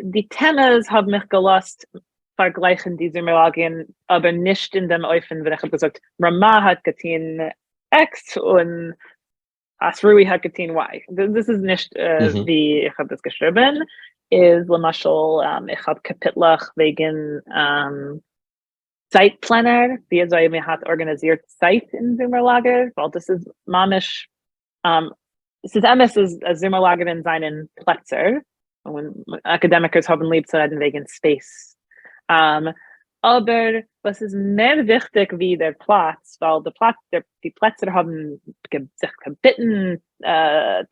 די טעמעס האבן מיך געלאזט פארגלייכן די זומער-לאגערן, אבער נישט אין דעם אופן ווען איך האב געזאגט רמ"ה האט געטון X און אסרואי האט געטון Y, דאס איז נישט ווי איך האב דאס געשריבן, איז למשל איך האב קאפיטלעך וועגן צייט פלענער, ווי אזוי מען האט ארגאניזירט צייט אין זומער לאגער, ווייל דאס איז ממש, ס'איז אמת אז זומער לאגערן זענען פלעצער, און אקאדעמיקערס האבן ליב צו רעדן וועגן space, אבער וואס איז מער וויכטיג ווי דער פלאץ, ווייל די פלאץ, די פלעצער האבן זיך געביטן,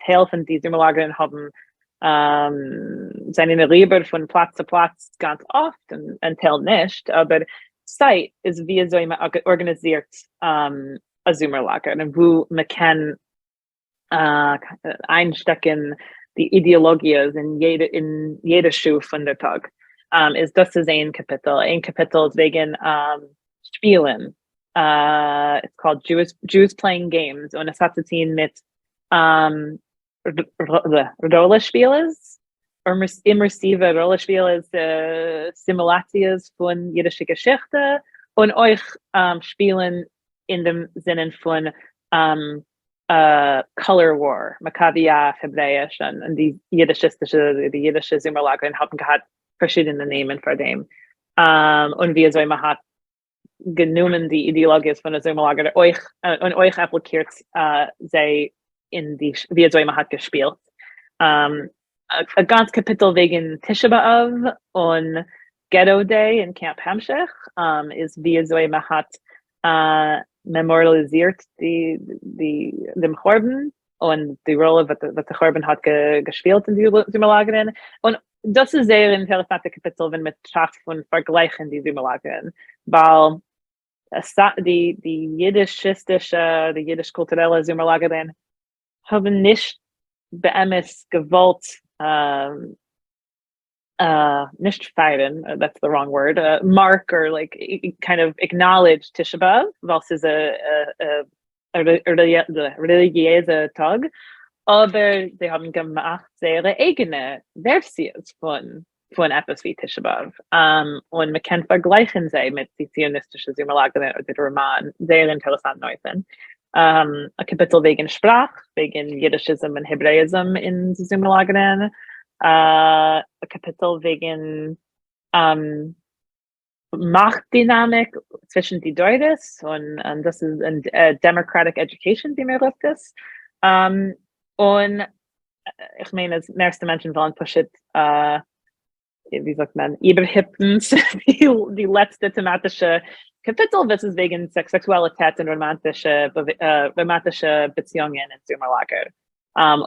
טייל פון די זומער לאגערן האבן זענען אריבער פון פלאץ צו פלאץ גאנץ אפט און טייל נישט, אבער צייט איז ווי אזוי מען ארגאניזירט א זומער לאגער און וואו מען קען איינשטעקן די אידעאלאגיעס אין יעדע שעה פון דער טאג, איז דאס איז איין קאפיטל, איין קאפיטל איז וועגן שפילן, it's called Jews Playing Games, און עס האט צו טון מיט ראלע-שפילעס, אימערסיווע ראלע-שפילעס, סימולאציעס פון אידישע געשיכטע, און אויך שפילן אין דעם זינען פון color war, מכביה אויף העברעאיש, און די אידישיסטישע, די אידישע זומער לאגערן האבן געהאט פארשידענע נעמען פאר דעם, און ווי אזוי מען האט גענומען די אידעאלאגיעס פון די זומער לאגער אויך און אויך אפליקירט זיי אין די ווי אזוי מען האט געשפילט. א גאנץ קאפיטל וועגן תשעה באב און Ghetto Day אין קעמפ המשך איז ווי אזוי מען האט מעמאריאליזירט די די דעם חורבן און די ראלע וואס די חורבן האט געשפילט אין די זומער לאגערן, און דאס איז זייער אינטערעסאנטע קאפיטל ווען מען טראכט פון פארגלייכן די זומער לאגערן, ווייל די די אידישיסטישע, די אידיש קולטורעלע זומער לאגערן האבן נישט באמת געוואלט נישט פייערן, that's the wrong word, mark or like kind of acknowledge תשעה באב, ווייל ס'איז א רעליגיעזע טאג, אבער זיי האבן געמאכט זייערע אייגענע ווערסיעס פון עפעס ווי תשעה באב, און מ'קען פארגלייכן זיי מיט די ציוניסטישע זומער לאגערן אדער די רמ"א אין זייער אינטערעסאנטן אופן. א קאפיטל וועגן שפראך, וועגן יידישיזם און העברעאיזם אין די זומער לאגערן, א קאפיטל וועגן מאכט דינאמיק צווישן די דורות, און דאס איז democratic education ווי מען רופט עס, און איך מיין אז מערסטע מענטשן ווילן פשוט ווי זאגט מען, איבערהיפן די לעצטע טעמאטישע קאפיטל וואס איז וועגן סעקסואליטעט און ראמאנטישע באציאונגען אין זומער לאגער,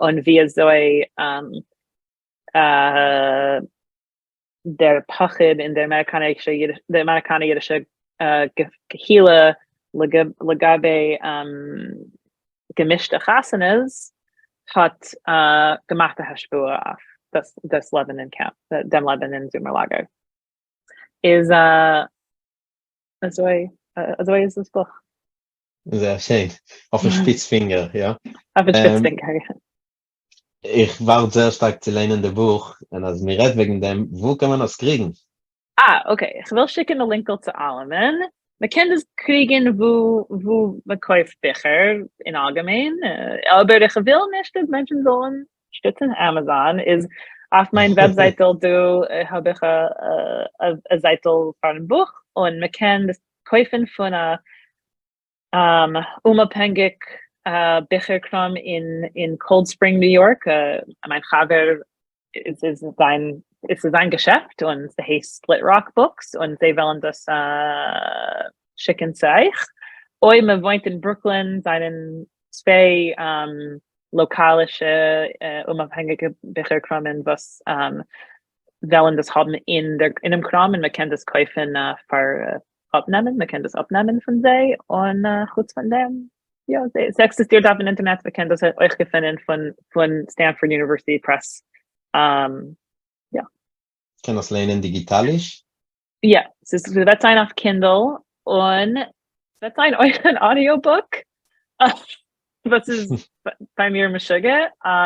און ווי אזוי דער פחד אין דער אמעריקאנער אידישע קהילה לגבי געמישטע חתונות האט געמאכט א השפעה אויף דאס לעבן אין קעמפ, דעם לעבן אין זומער לאגער. איז אזוי אזוי איז דאס בוך. זייער שיין. אויפן שפיץ פינגער, יא? אויפן שפיץ פינגער, יא. איך ווארט זייער שטארק צו ליינען די בוך, און אז מען רעדט וועגן דעם, וואו קען מען עס קריגן? אה, okay, איך וויל שיקן א לינקל צו אלעמען, מען קען דאס קריגן וואו וואו מען קויפט ביכער אין אלגעמיין, אבער איך וויל נישט אז מענטשן זאלן שטיצן עמעזאן, איז אויף מיין וועבזייטל דא האב איך א זייטל פארן בוך און מען קען דאס קויפן פון א אומאפהענגיק ביכער קראם אין קאלד ספרינג ניו יארק, מיין חבר איז זיין עס איז זיין געשעפט און ס'הייסט Split Rock Books און זיי וועלן דאס שיקן צו אייך, אויב מען וואוינט אין ברוקלין זענען צוויי לאקאלישע אומאפהענגיגע ביכער קראמען וואס וועלן דאס האבן אינעם קראם און מען קען דאס קויפן פאר אפנעמען, מען קען דאס אפנעמען פון זיי, און חוץ פון דעם, יא, ס'עקזיסטירט אויפן אינטערנעט, מען קען דאס אויך געפינען פון פון Stanford University Press, יא. קען דאס ליינען דיגיטאליש? יא, ס'וועט זיין אויף Kindle, און ס'וועט זיין אויך אן audio book, וואס איז ביי מיר משוגע,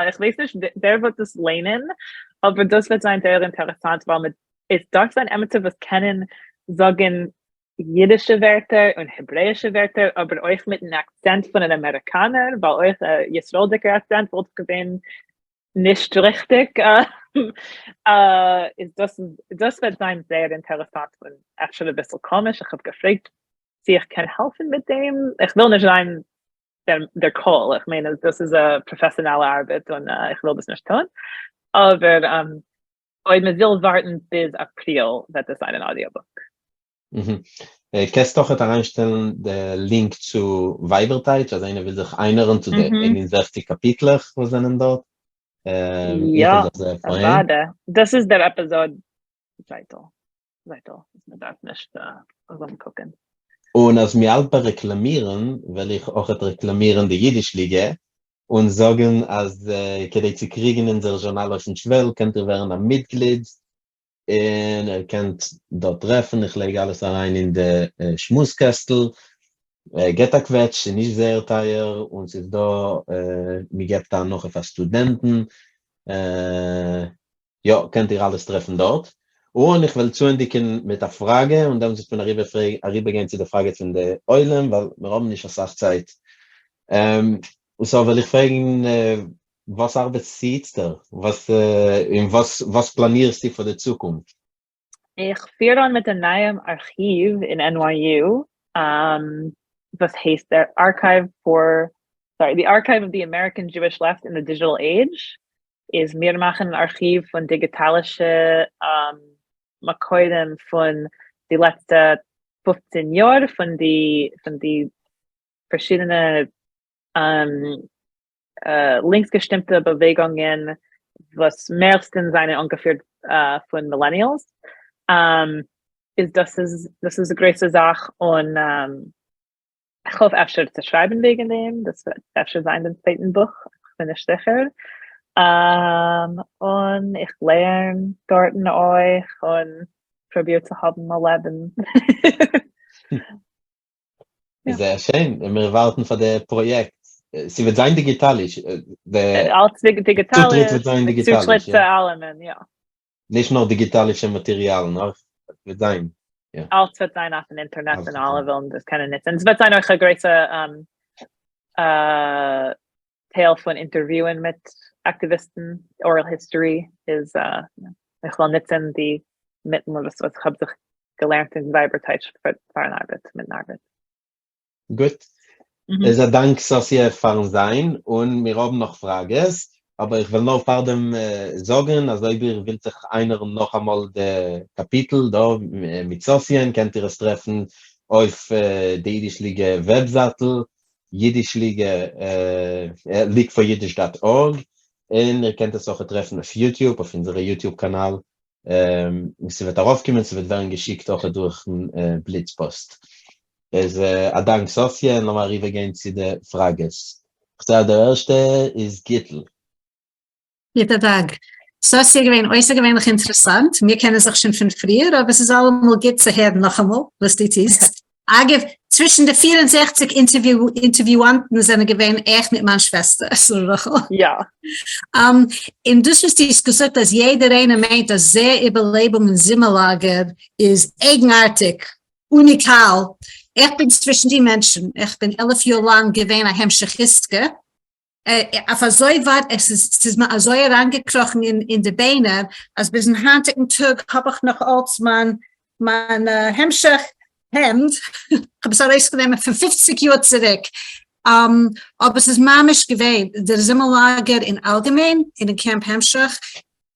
איך ווייס נישט ווער וועט דאס ליינען, אבער דאס וועט זיין זייער אינטערעסאנט ווייל מען עס דארף זיין עמיצער וואס קענען זאגן אידישע ווערטער און העברעאישע ווערטער אבער אויך מיטן אקצענט פון אן אמעריקאנער, ווייל אויך א ישראל'דיגער אקצענט וואלט געווען נישט ריכטיג, איז דאס דאס וועט זיין זייער אינטערעסאנט און אפשר אביסל קאמיש, איך האב געפרעגט צו איך קען העלפן מיט דעם, איך וויל נישט זיין דער קול, איך מיין אז דאס איז א פראפעסיאנאלע ארבעט און איך וויל דאס נישט טון, אבער אויב מען וויל ווארטן ביז אפריל וועט עס זיין אן audiobook. קענסט אויכעט אריינשטעלן די link צו ווייבערטייטש אז איינער וויל זיך איינהערן צו די 61 קאפיטלעך וואס זענען דארט. יא, אוודאי. דאס איז דער עפיזאד זייטל. זייטל וואס מען דארף נישט ארומקוקן. און אז מ'האלט ביי רעקלאמירן, וועל איך אויכעט רעקלאמירן די אידיש ליגע, און זאגן אז כדי צו קריגן אונזער זשורנאל אויפן שוועל קענט איר ווערן א מיטגליד, און איר קענט דארט טרעפן, איך לייג אלעס אריין אין די שמועס קעסטל, געט א קוועטש, ס'איז נישט זייער טייער, און ס'איז דא, מ'געבט א הנחה פאר סטודענטן, יא, קענט איר אלעס טרעפן דארט. און איך וועל צוענדיגן מיט א פראגע, און דעמאלטס וועט מען אריבערגיין צו די פראגעס פון די עולם, ווייל מיר האבן נישט אסאך צייט. so וועל איך פרעגן, וואס ארבעטסטו איצטער? וואס און וואס וואס פלאנירסטו פאר די צוקונפט? איך פיר אן מיט א נייעם ארכיוו אין NYU, וואס הייסט דער Archive for, sorry, The Archive of the American Jewish Left in the Digital Age, איז מיר מאכן אן ארכיוו פון דיגיטאלישע מקורים פון די לעצטע 15 יאר פון די פון די פארשידענע לינקס געשטימטע באוועגונגען וואס מערסטענס זענען אנגעפירט פון millennials, איז דאס איז דאס איז א גרויסע זאך און איך האף אפשר צו שרייבן וועגן דעם, דאס וועט אפשר זיין דעם צווייטן בוך, איך בין נישט זיכער, און איך לערן דארטן אויך און פרוביר צו האבן א לעבן. זייער שיין, און מיר ווארטן פאר די פראיעקט, ס'וועט זיין דיגיטאליש, די אלץ דיגיטאליש, צוטריט וועט זיין דיגיטאליש, צוטריט צו אלעמען, יא. נישט נאר דיגיטאלישע מאטעריאלן, אויך וועט זיין, יא. אלץ וועט זיין אויפן אינטערנעט און אלע וועלן דאס קענען נוצן, עס וועט זיין אויך א גרויסע טייל פון אינטערוויוען מיט אקטיוויסטן, oral history איז, איך וועל נוצן די מיטלען וואס איך האב זיך געלערנט אין ווייבערטייטש פארן ארבעט, מיטן ארבעט. גוט. איז א דאנק סאסיע פארן זיין, און מיר האבן נאך פראגעס, אבער איך וועל נאר פארדעם זאגן אז אויב איר ווילט זיך איינהערן נאכאמאל די קאפיטל דא מיט סאסיען קענט איר עס טרעפן אויף די אידיש ליגע וועבזייטל, אידיש ליגע, League for Yiddish dot org, און איר קענט עס אויך טרעפן אויף YouTube, אויף אונזערע YouTube קאנאל, ס'וועט ארויפקומען, ס'וועט ווערן געשיקט אויך דורכן בליץ פאסט. איז א דאנק סאסיע, און לאמיר אריבערגיין צו די פראגעס. כ'זעה אז דער ערשטע איז גיטל. גוט א דאנק. סאסיע געווען אויסערגעווענליך אינטערעסאנט, מיר קענען זיך שוין פון פריער אבער ס'איז אלעמאל גוט צו הערן נאכאמאל וואס דו טוסט. אגב, צווישן די 64 אינטערוויואנטן זענען געווען איך מיט מיין שוועסטער שרה רחל. יא. און דאס וואס דו האסט געזאגט אז יעדער איינער מיינט אז זייער איבערלעבונג אין זומער לאגער איז אייגנארטיג, אוניקאל, איך בין צווישן די מענטשן, איך בין 11 יאר לאנג געווען א המשכיסטקע. אויף אזוי ווייט עס איז ס'איז מיר אזוי אריינגעקראכן אין די ביינער אז ביזן היינטיגן טאג האב איך נאך אלץ מיין מיין המשך העמד, כ'האב עס ארויסגענומען פון פופציג יאר צוריק, אבער ס'איז ממש געווען דער זומער לאגער אין אלגעמיין און אין קעמפ המשך,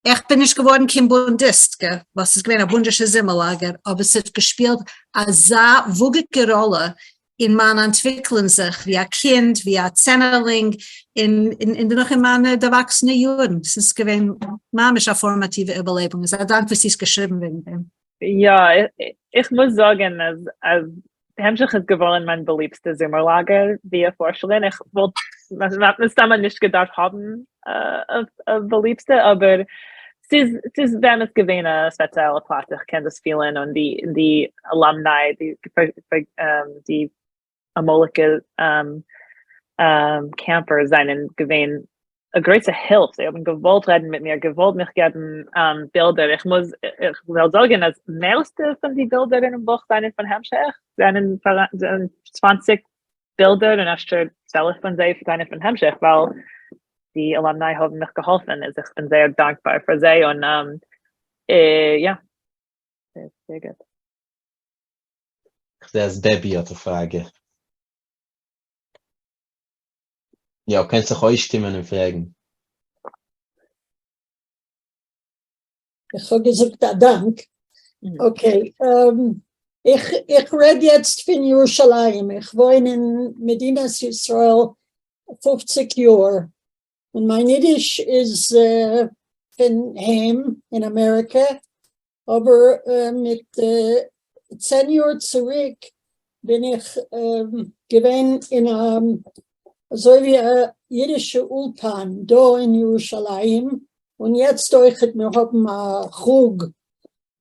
איך בין נישט געווארן קיין בונדיסטקע ווייל ס'איז געווען א בונדישע זומער לאגער, אבער ס'האט געשפילט אזא וואגיגע ראלע אין מיין אנטוויקלען זיך ווי א קינד, ווי א צענערלינג, און דערנאך אין מיינע דערוואקסענע יארן. ס'איז געווען ממש א פארמאטיווע איבערלעבונג. איז א דאנק וואס דו האסט געשריבן וועגן דעם. יא, איך מוז זאגן אז אז המשך איז געווארן מיין באליבסטע זומער לאגער ווי א פארשערין, איך וואלט מסתמא נישט געדארפט האבן א באליבסטע, אבער ס'איז ס'איז באמת געווען א ספעציעלע פלאץ, איך קען דאס פילן, און די די alumni, די די אמאליגע campers זענען געווען א גרויסע הילף, זיי האבן געוואלט רעדן מיט מיר, געוואלט מיך געבן בילדער, איך מוז, איך וועל זאגן אז מערסטע פון די בילדער אינעם בוך זענען פון המשך, זענען 20 בילדער און אפשר 12 פון זיי זענען פון המשך, ווייל די alumni האבן מיך געהאלפן, איז איך בין זייער דאנקבאר פאר זיי, און יא, זייער גוט. איך זע אז דעבי האט א פראגע. יא, קענסט זיך אויסשטימען און פרעגן. איך האב געזאגט א דאנק. okay, איך איך רעד יעצט פון ירושלים, איך וואוין אין מדינת ישראל 50 יאר, און מיין אידיש איז פון היים אין אמעריקע, אבער מיט 10 יאר צוריק בין איך געווען אין א אזוי ווי א אידישע אולפן דא אין ירושלים, און יעצט אויכעט מיר האבן א חוג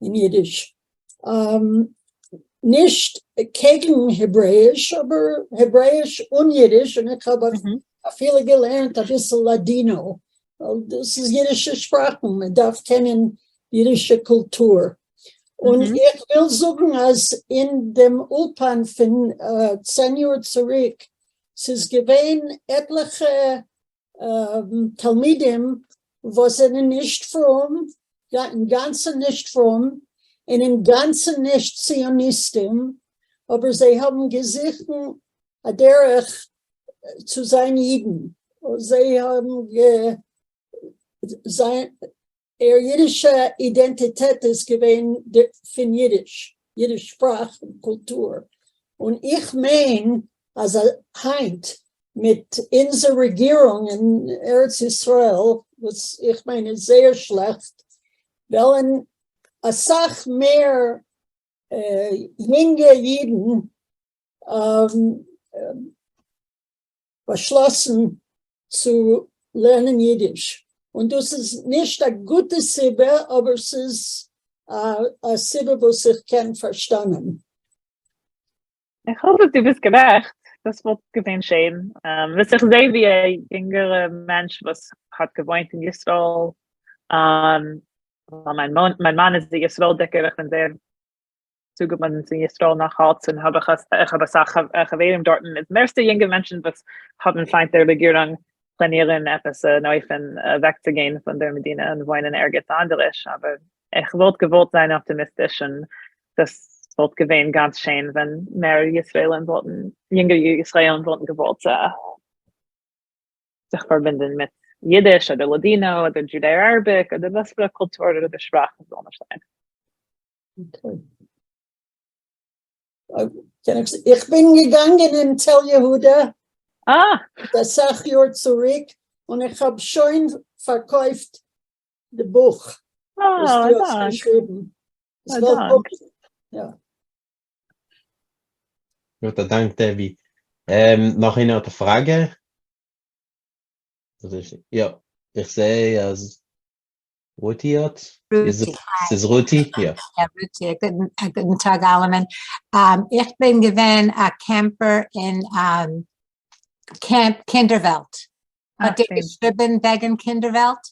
אין אידיש, נישט קעגן העברעיש אבער העברעיש און אידיש, און איך האב אפילו געלערנט אביסל לאדינא, ווייל דאס איז אידישע שפראכן, מען דארף קענען אידישע קולטור. און איך וויל זאגן אז אין דעם אולפן פון 10 יאר צוריק, ס'איז געווען עטליכע תלמידים וואס זענען נישט פרום, אינגאנצן נישט פרום, און אינגאנצן נישט ציוניסטים, אבער זיי האבן געזוכט א דרך צו זיין אידן, זיי האבן איר אידישע אידענטיטעט איז געווען פון אידיש, אידיש שפראך און קולטור, און איך מיין אז היינט מיט אונזער רעגירונג אין ארץ ישראל, וואס איך מיין איז זייער שלעכט, וועלן אסאך מער יונגע אידן באשלאסן צו לערנען אידיש, און דאס איז נישט א גוטע סיבה, אבער ס'איז א סיבה וואס איך קען פארשטאנען. איך האף אז דו ביסט גערעכט, דאס וואלט געווען שיין. וואס איך זעה ווי א יונגערע מענטש וואס האט געוואוינט אין ישראל, ווייל מיין מאן איז א ישראל'דיגער, איך בין זייער צוגעבונדן צו ישראל נאך אלץ און האב איך איך האב אסאך חברים דארטן, איז מערסטע יונגע מענטשן וואס האבן פיינט דער רעגירונג פלאנירן עפעס אן אופן אוועקצוגיין פון דער מדינה און וואוינען ערגעץ אנדערש, אבער איך וואלט געוואלט זיין אפטימיסטיש און דאס וואלט געווען גאנץ שיין ווען מער ישראלים וואלטן, יונגע ישראלים וואלטן געוואלט זיך פארבינדן מיט אידיש אדער לאדינא אדער Judeo-Arabic אדער וואס פאר א קולטור אדער שפראך עס זאל נישט זיין. איך בין געגאנגען אין תל יהודה אסאך יאר צוריק און איך האב שוין פארקויפט די בוך וואס דו האסט געשריבן. גוט, א דאנק דעבי. נאך איינער האט א פראגע? יא, איך זעה אז רותי האט? ס'איז רותי? יא. יא, רותי, א גוטן טאג אלעמען. איך בין געווען א camper אין קעמפ קינדערוועלט. האט איר געשריבן וועגן קינדערוועלט?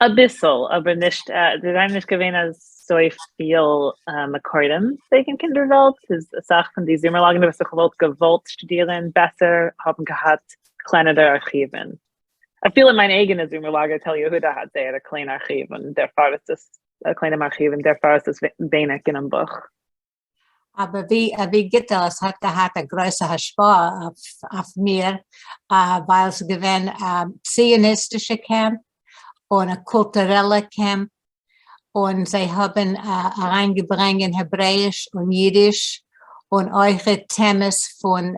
אביסל, אבער נישט, זיי זענען נישט געווען אזויפיל מקורים וועגן קינדערוועלט, ס'איז אסאך פון די זומער לאגערן וואס איך וואלט געוואלט שטודירן בעסער האבן געהאט קלענערע ארכיוון. אפילו מיין אייגענע זומער לאגער תל יהודה האט זייער א קליין ארכיוו און דערפאר איז עס א קליינעם ארכיוו און דערפאר איז עס ווייניג אינעם בוך. אבער ווי ווי גיטל עס האט געהאט א גרויסע השפעה אויף אויף מיר ווייל עס איז געווען א ציוניסטישע camp און א קולטורעלע camp און זיי האבן אריינגעברענגען העברעיש און אידיש און אויכעט טעמעס פון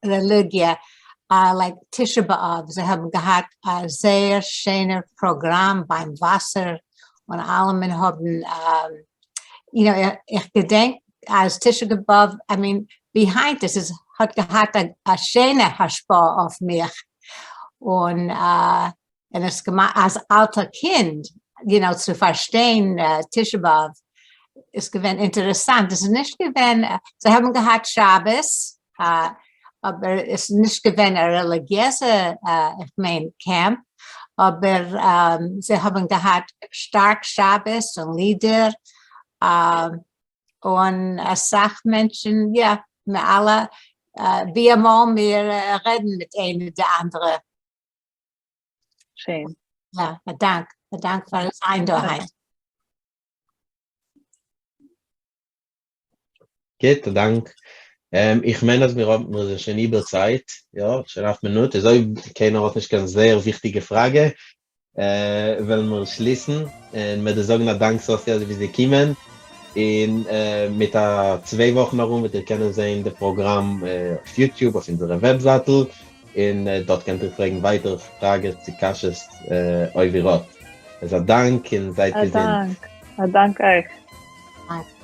רעליגיע like תשעה באב, זיי האבן געהאט א זייער שענער פראגראם ביים וואסער און אלעמען האבן you know איך געדענק אז תשעה באב I mean ווי היינט עס איז האט געהאט א שענע השפעה אויף מיך און און עס געמאכט אז אלטע קינד you know צו פארשטיין תשעה באב איז געווען אינטערעסאנט, עס איז נישט געווען, זיי האבן געהאט שבת, אבער עס איז נישט געווען א רעליגיעזע איך מיין camp, אבער זיי האבן געהאט שטארק שבת און לידער, און אסאך מענטשן יא, מיר אלע ווי אמאל מיר רעדן מיט איינער די אנדערע. שיין. יא, א דאנק, א דאנק פאר זיין דא היינט. גוט, א דאנק. איך מיין אז מיר האבן, מיר זענען שוין איבער צייט, יא, שוין אכט מינוט, איז אויב קיינער האט נישט קיין זייער וויכטיגע פראגע, וועלן מיר שליסן, און מיר דיר זאגן א דאנק סאסי אז דו ביסט געקומען, און מיט א צוויי וואכן ארום וועט איר קענען זען די פראגראם אויף YouTube אויף אונזערע וועבזייטל, און דארט קענט איר פרעגן ווייטער פראגעס צו קשיות אויב איר האט. איז א דאנק און זייט געזונט. א דאנק, א דאנק אייך.